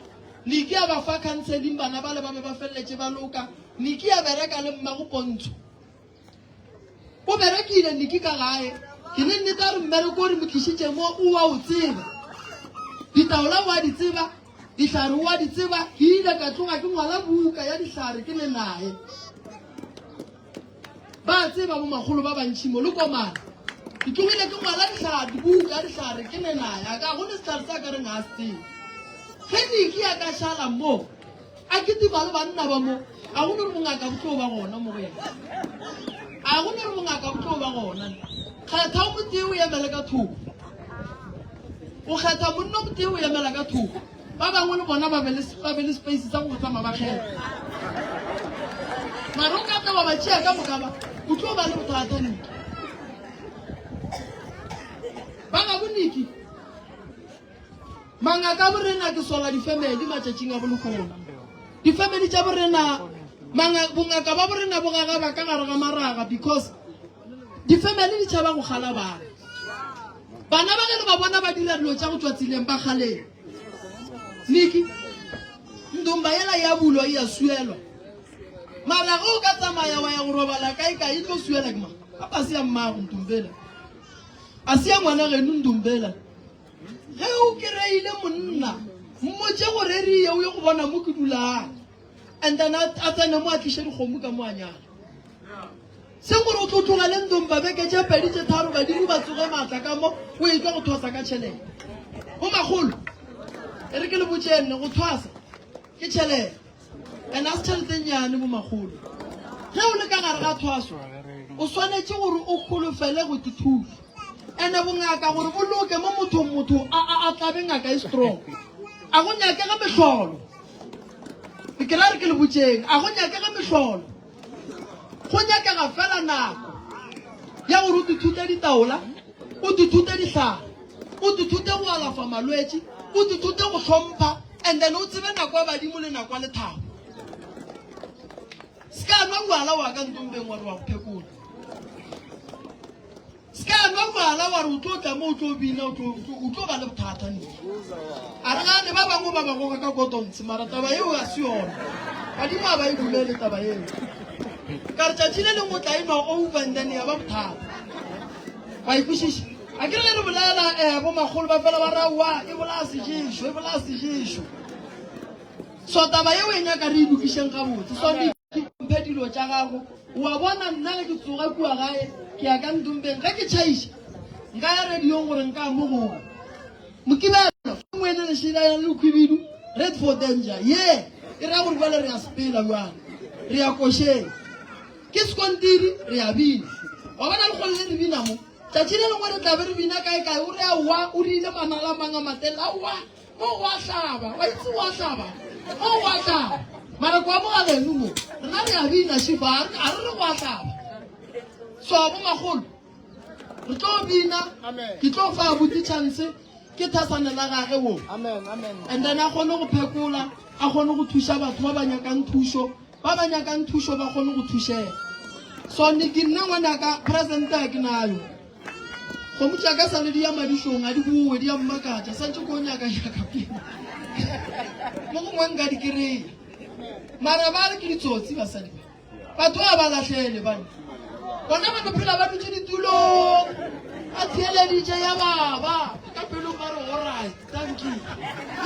Niki a ba fa counseling, bana bale ba be ba feleletše ba loka. Niki a bereka le mmago Pontsho. O berekile Niki ka gae. Ke ne nnete ya gore mmereko o re mo tlišitše mo o a o tseba. Ditaola o a di tseba, dihlare o a di tseba. Ke ile ka tloga ke ngwala buka ya dihlare ke le naye. Ba tseba bomakgolo ba bantši mo le komana. Ke tlogile ke ngwala dihlare, dibuka ya dihlare ke le naye. A ka go ne sehlare sa ka reng ga a se tsebe. Ge Niki a ka šala mo, a kitima le banna ba mo, a go no re bongaka bo tlo ba gona mo go yena. A go no re bongaka bo tlo ba gona. Kgetha o motee o emele ka thoko. O kgetha monna o motee o emela ka thoko. Ba bangwe le bona ba be le ba be le space sa go tsamaya ba kgetha. Mara o ka tla wa ba tšea ka moka ba, o tlo ba le bothata Niki. Ba gabo Niki. Mangaka a borena ke sola difemeli matšatšing a bolekgono. Difemeli tša borena, manga, bongaka ba borena bo gagaba ka gare ga maraga because difemeli di tšhaba go kgala bana. Bana ba ge le ba bona ba dira dilo tša go tšwa tseleng ba kgaleng. Niki, ndomba yela ya bulwa e ya suelwa. Mara ge o ka tsamaya wa ya go robala kae kae e tlo suela ke mang? A se ya mmago ndombela. A se ya ngwana geno ndombela. Ge o kereile monna, mmotše gore re ye o ye go bona mo ke dulang. And then a tsene mo a tliše dikgomo ka mo a nyala. Seng gore o tlo tlogele ndomba beke tše pedi tše tharo badimo ba tsoge maatla ka mo o etšwa go thwasa ka tšhelete. Bo makgolo, e re ke le botšeng go thwasa ke tšhelete. And a se tšhelete nnyane bo makgolo. Ge o le ka gare ga thwaso, o swanetše gore o holofele go tithuša. Ene bongaka gore bo loke mo mothong motho a a a tlabe ngaka e strong. A go nyakege mehlolo. Ke ra re ke le botšeng, a go nyakege mehlolo. Go nyakega fela nako ya gore o tithute ditaola, o tithute dihlare, o tithute go alafa malwetši, o tithute go hlompha and then o tsebe nako ya badimo le nako ya lethabo. Se ka nwa bjala wa ka ntombeng wa re wa go phekola. Se ka nwa bjala wa re o tlo tla mo o tlo bina o tlo ba le bothata nne. A re gane ba bangwe ba ba goga ka kotontshe mara taba eo ga se yona. Badimo ga ba e dumele taba eo. Ka re tšatši le lengwe o tla e nwa over and then ya ba bothata. Wa e kwešiša? A ke re ge re bolela um bomakgolo ba fela ba ra wa e bolaya seješo e bolaya seješo. So taba yeo e nyaka re e lokišeng gabotse. So mphe dilo tša gago. Wa bona nna ge ke tsoga kua gae ke ya ka ntombeng ge ke tšhaiša nka ya radiong gore nka mo goba. Mokibelo nngwe le lešela ya lekhwibidu red for danger ye e ra gore bjale re ya sepela bjale re ya košeng ke sekontiri re ya bina wa bona le kgole le re bina mo tšatši le lengwe re tla be re bina kae kae o re aowa o rile manala a mang a matelele aowa mo go a hlaba wa itse go a hlaba mo go a hlaba mara kwa mo ga geno mo rena re a bina šifa a re re go a hlaba so bo magolo re tlo bina ke tlo fa abuti chance ke thasane la gage wo and then a kgone go phekola a kgone go thuša batho ba ba nyakang thušo ba ba nyakang thušo ba kgone go thušega so ne ke nna ngwanaka presente a ke nayo kgomo tša ka sale di ya madišong a di boe di ya mmakatša santse ko nyaka nyaka pele mo gongwe nka di kry-a mara ba re ke ditsotsi basadi ba batho ba ba latlhele bane bona ba no phela ba dutse ditulong ba theeleditše ya baba ka pelong ba re alright thank you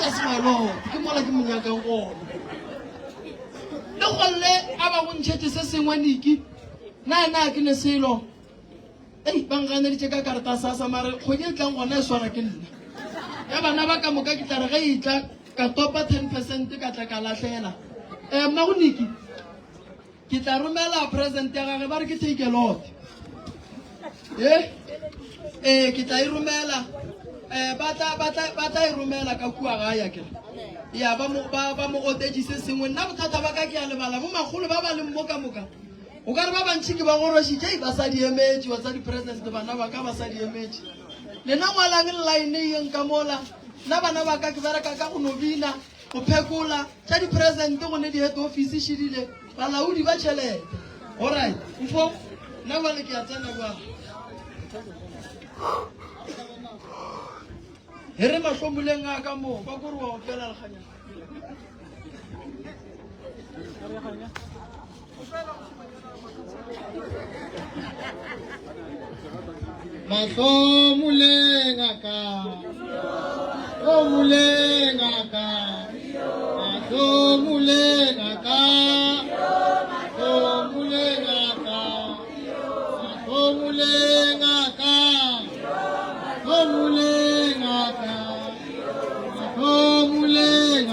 yes my lord ke mola ke mo nyakang gona le golle a ba go ntšhetše se sengwe niki na na ke ne selo Ei, ba nganeditše ka karata sasa mare kgwedi e tlang gona e swara ke nna. Ya bana ba ka moka ke tla re ge e tla ka topa 10% ka tla ka lahlela. Eh, mmago Niki, ke tla romela present ya gage ba re ke take a lot. Eh, eh, ke tla e romela. Eh, ba tla ba tla ba tla e romela ka kua gae akere. Ya ba mo ba ba mo otetše se sengwe. Nna bothata ba ka ke a lebala bo makgolo ba ba leng mo ka moka. O ka re ba bantši ke ba gorošitše, ei, ba sa di emetše, wa tsa di-president, bana ba ka ba sa di emetše. Lena ngwalang line yeng ka mola, nna bana ba ka ke bereka ka go no bina, go phekola, tša di-president go ne di-head office šidile, balaodi ba tšhelete. Alright, mfo, nna bjale ke a tsena bjale. He re mahlomoleng a ka moo, ba kore wa opela lekganyana. Mahlomoleng a ka, hlomoleng a ka, mahlomoleng a ka, hlomoleng a ka, mahlomoleng a ka, hlomoleng a ka, mahlomoleng.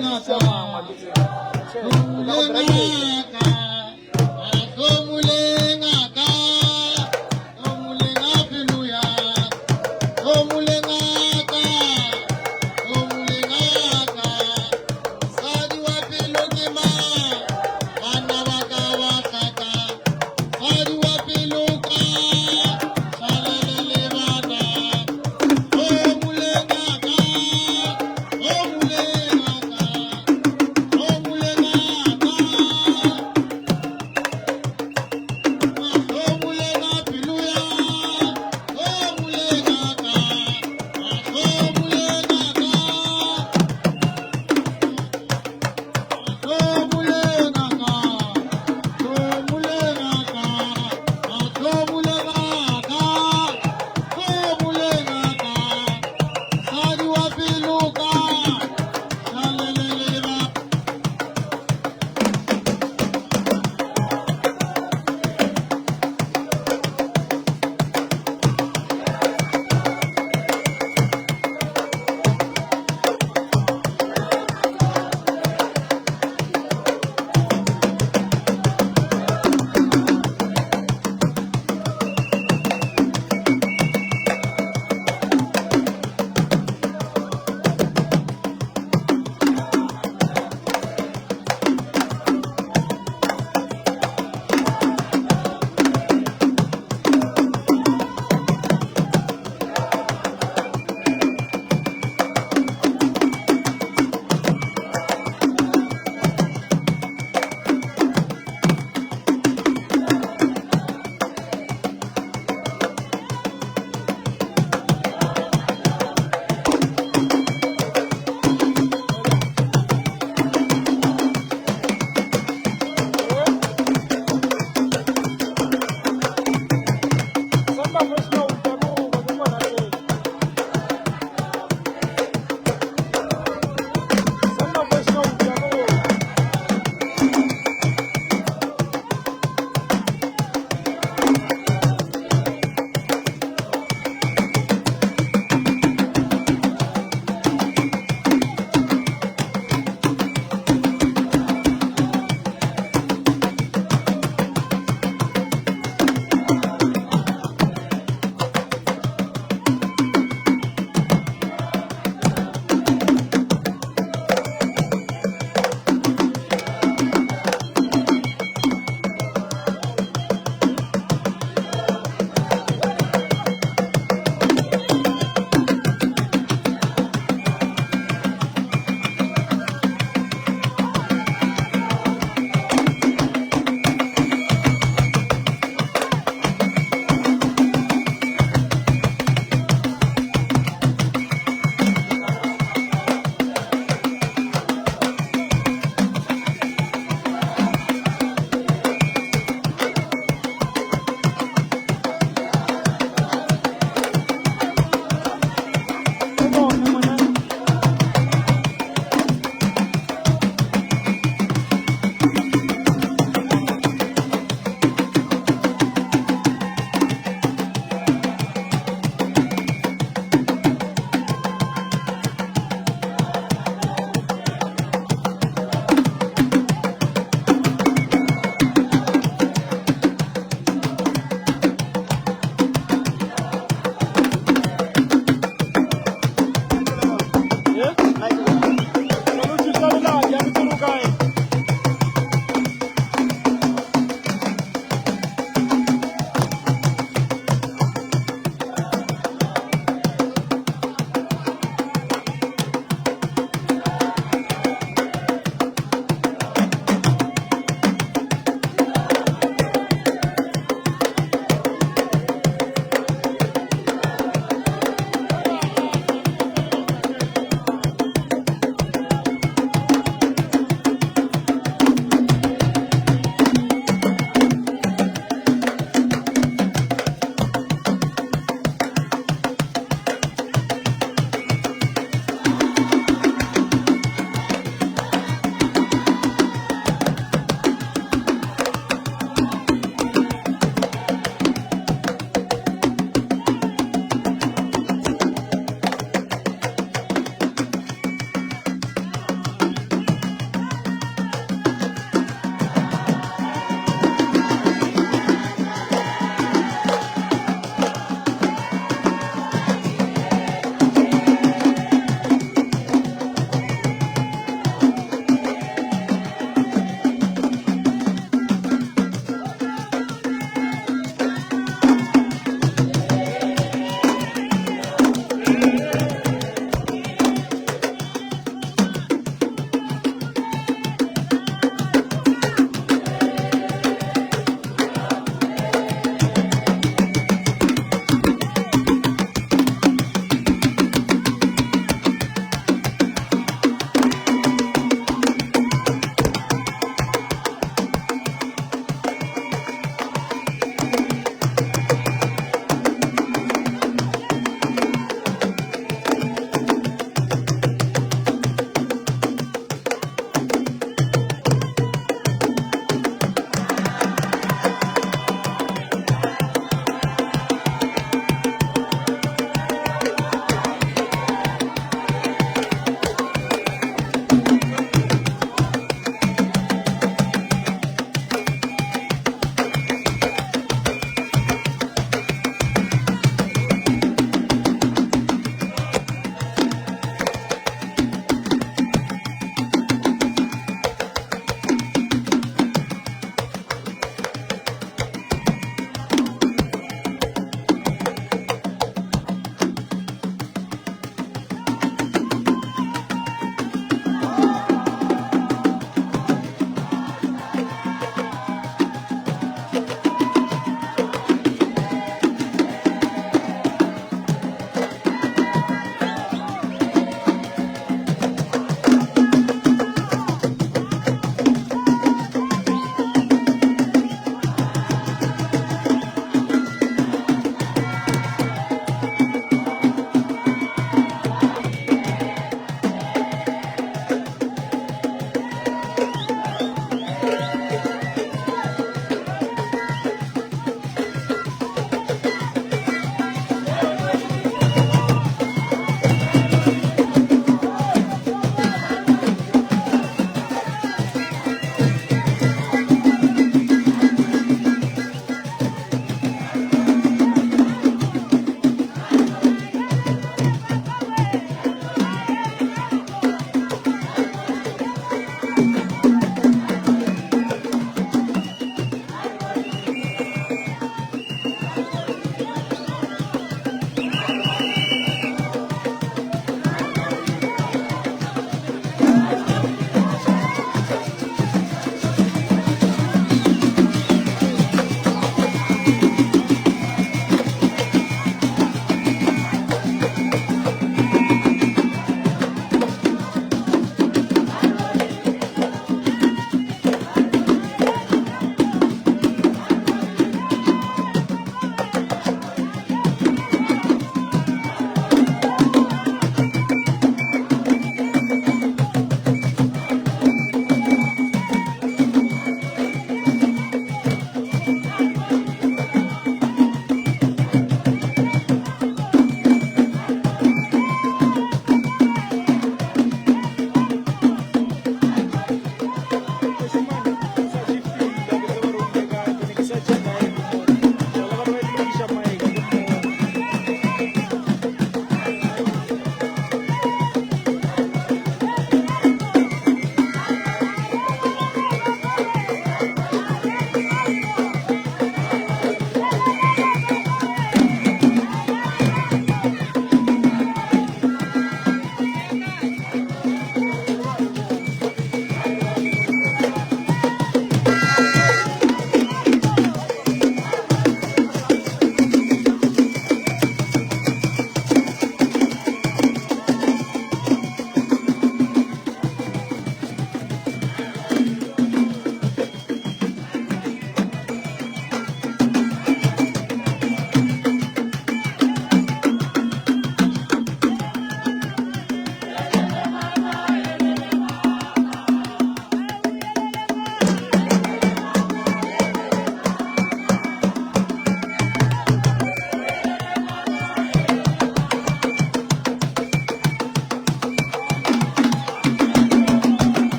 tša mangwa ke tsela. Tšhe, o tla go dira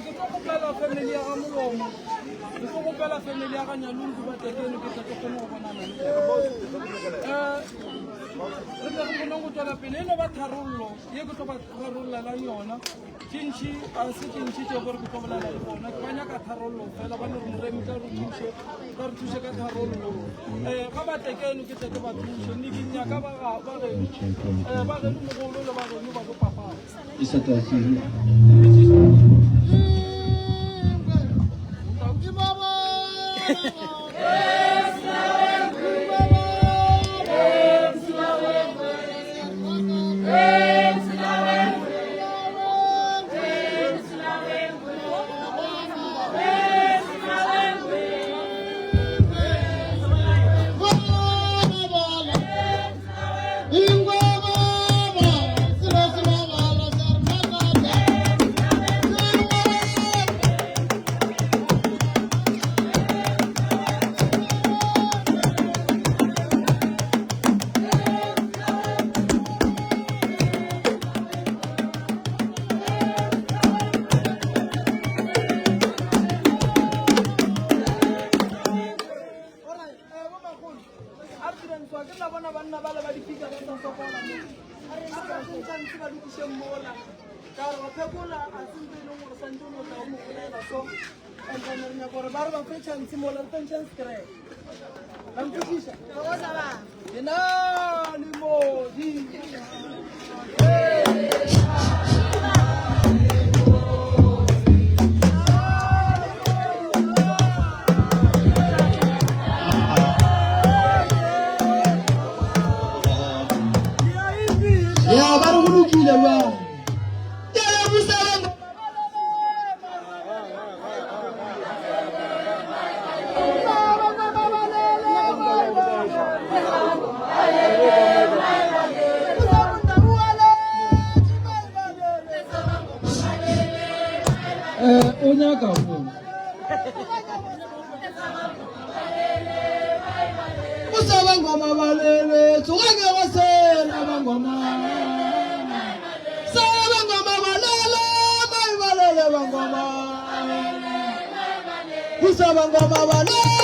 Ke tlo kgopela family ya ga Molomo, ke tlo kgopela family ya ga Nyalungu ba tle keno, ke tle ke kgone go bonana le bona. Re tle re kgone go tswela pele. E no ba tharollo ye ke tlo ba rarollelang yona. Tše ntši ga se tše ntši tše gore ke tlo bolela le bona, ke ba nyaka tharollo fela. Ba no re moremi tla re thuše, tla re thuše ka tharollo. Ga ba tle keno ke tle ke ba thuše. Ne ke nyaka ba ga ba geno, ba geno mogolo le ba geno ba bo papa. Ya ba re go lokile jwang? O nyaka go Usabangoma balele tsoga wa sela bangoma Sabangoma balele mai balele bangoma Usabangoma balele.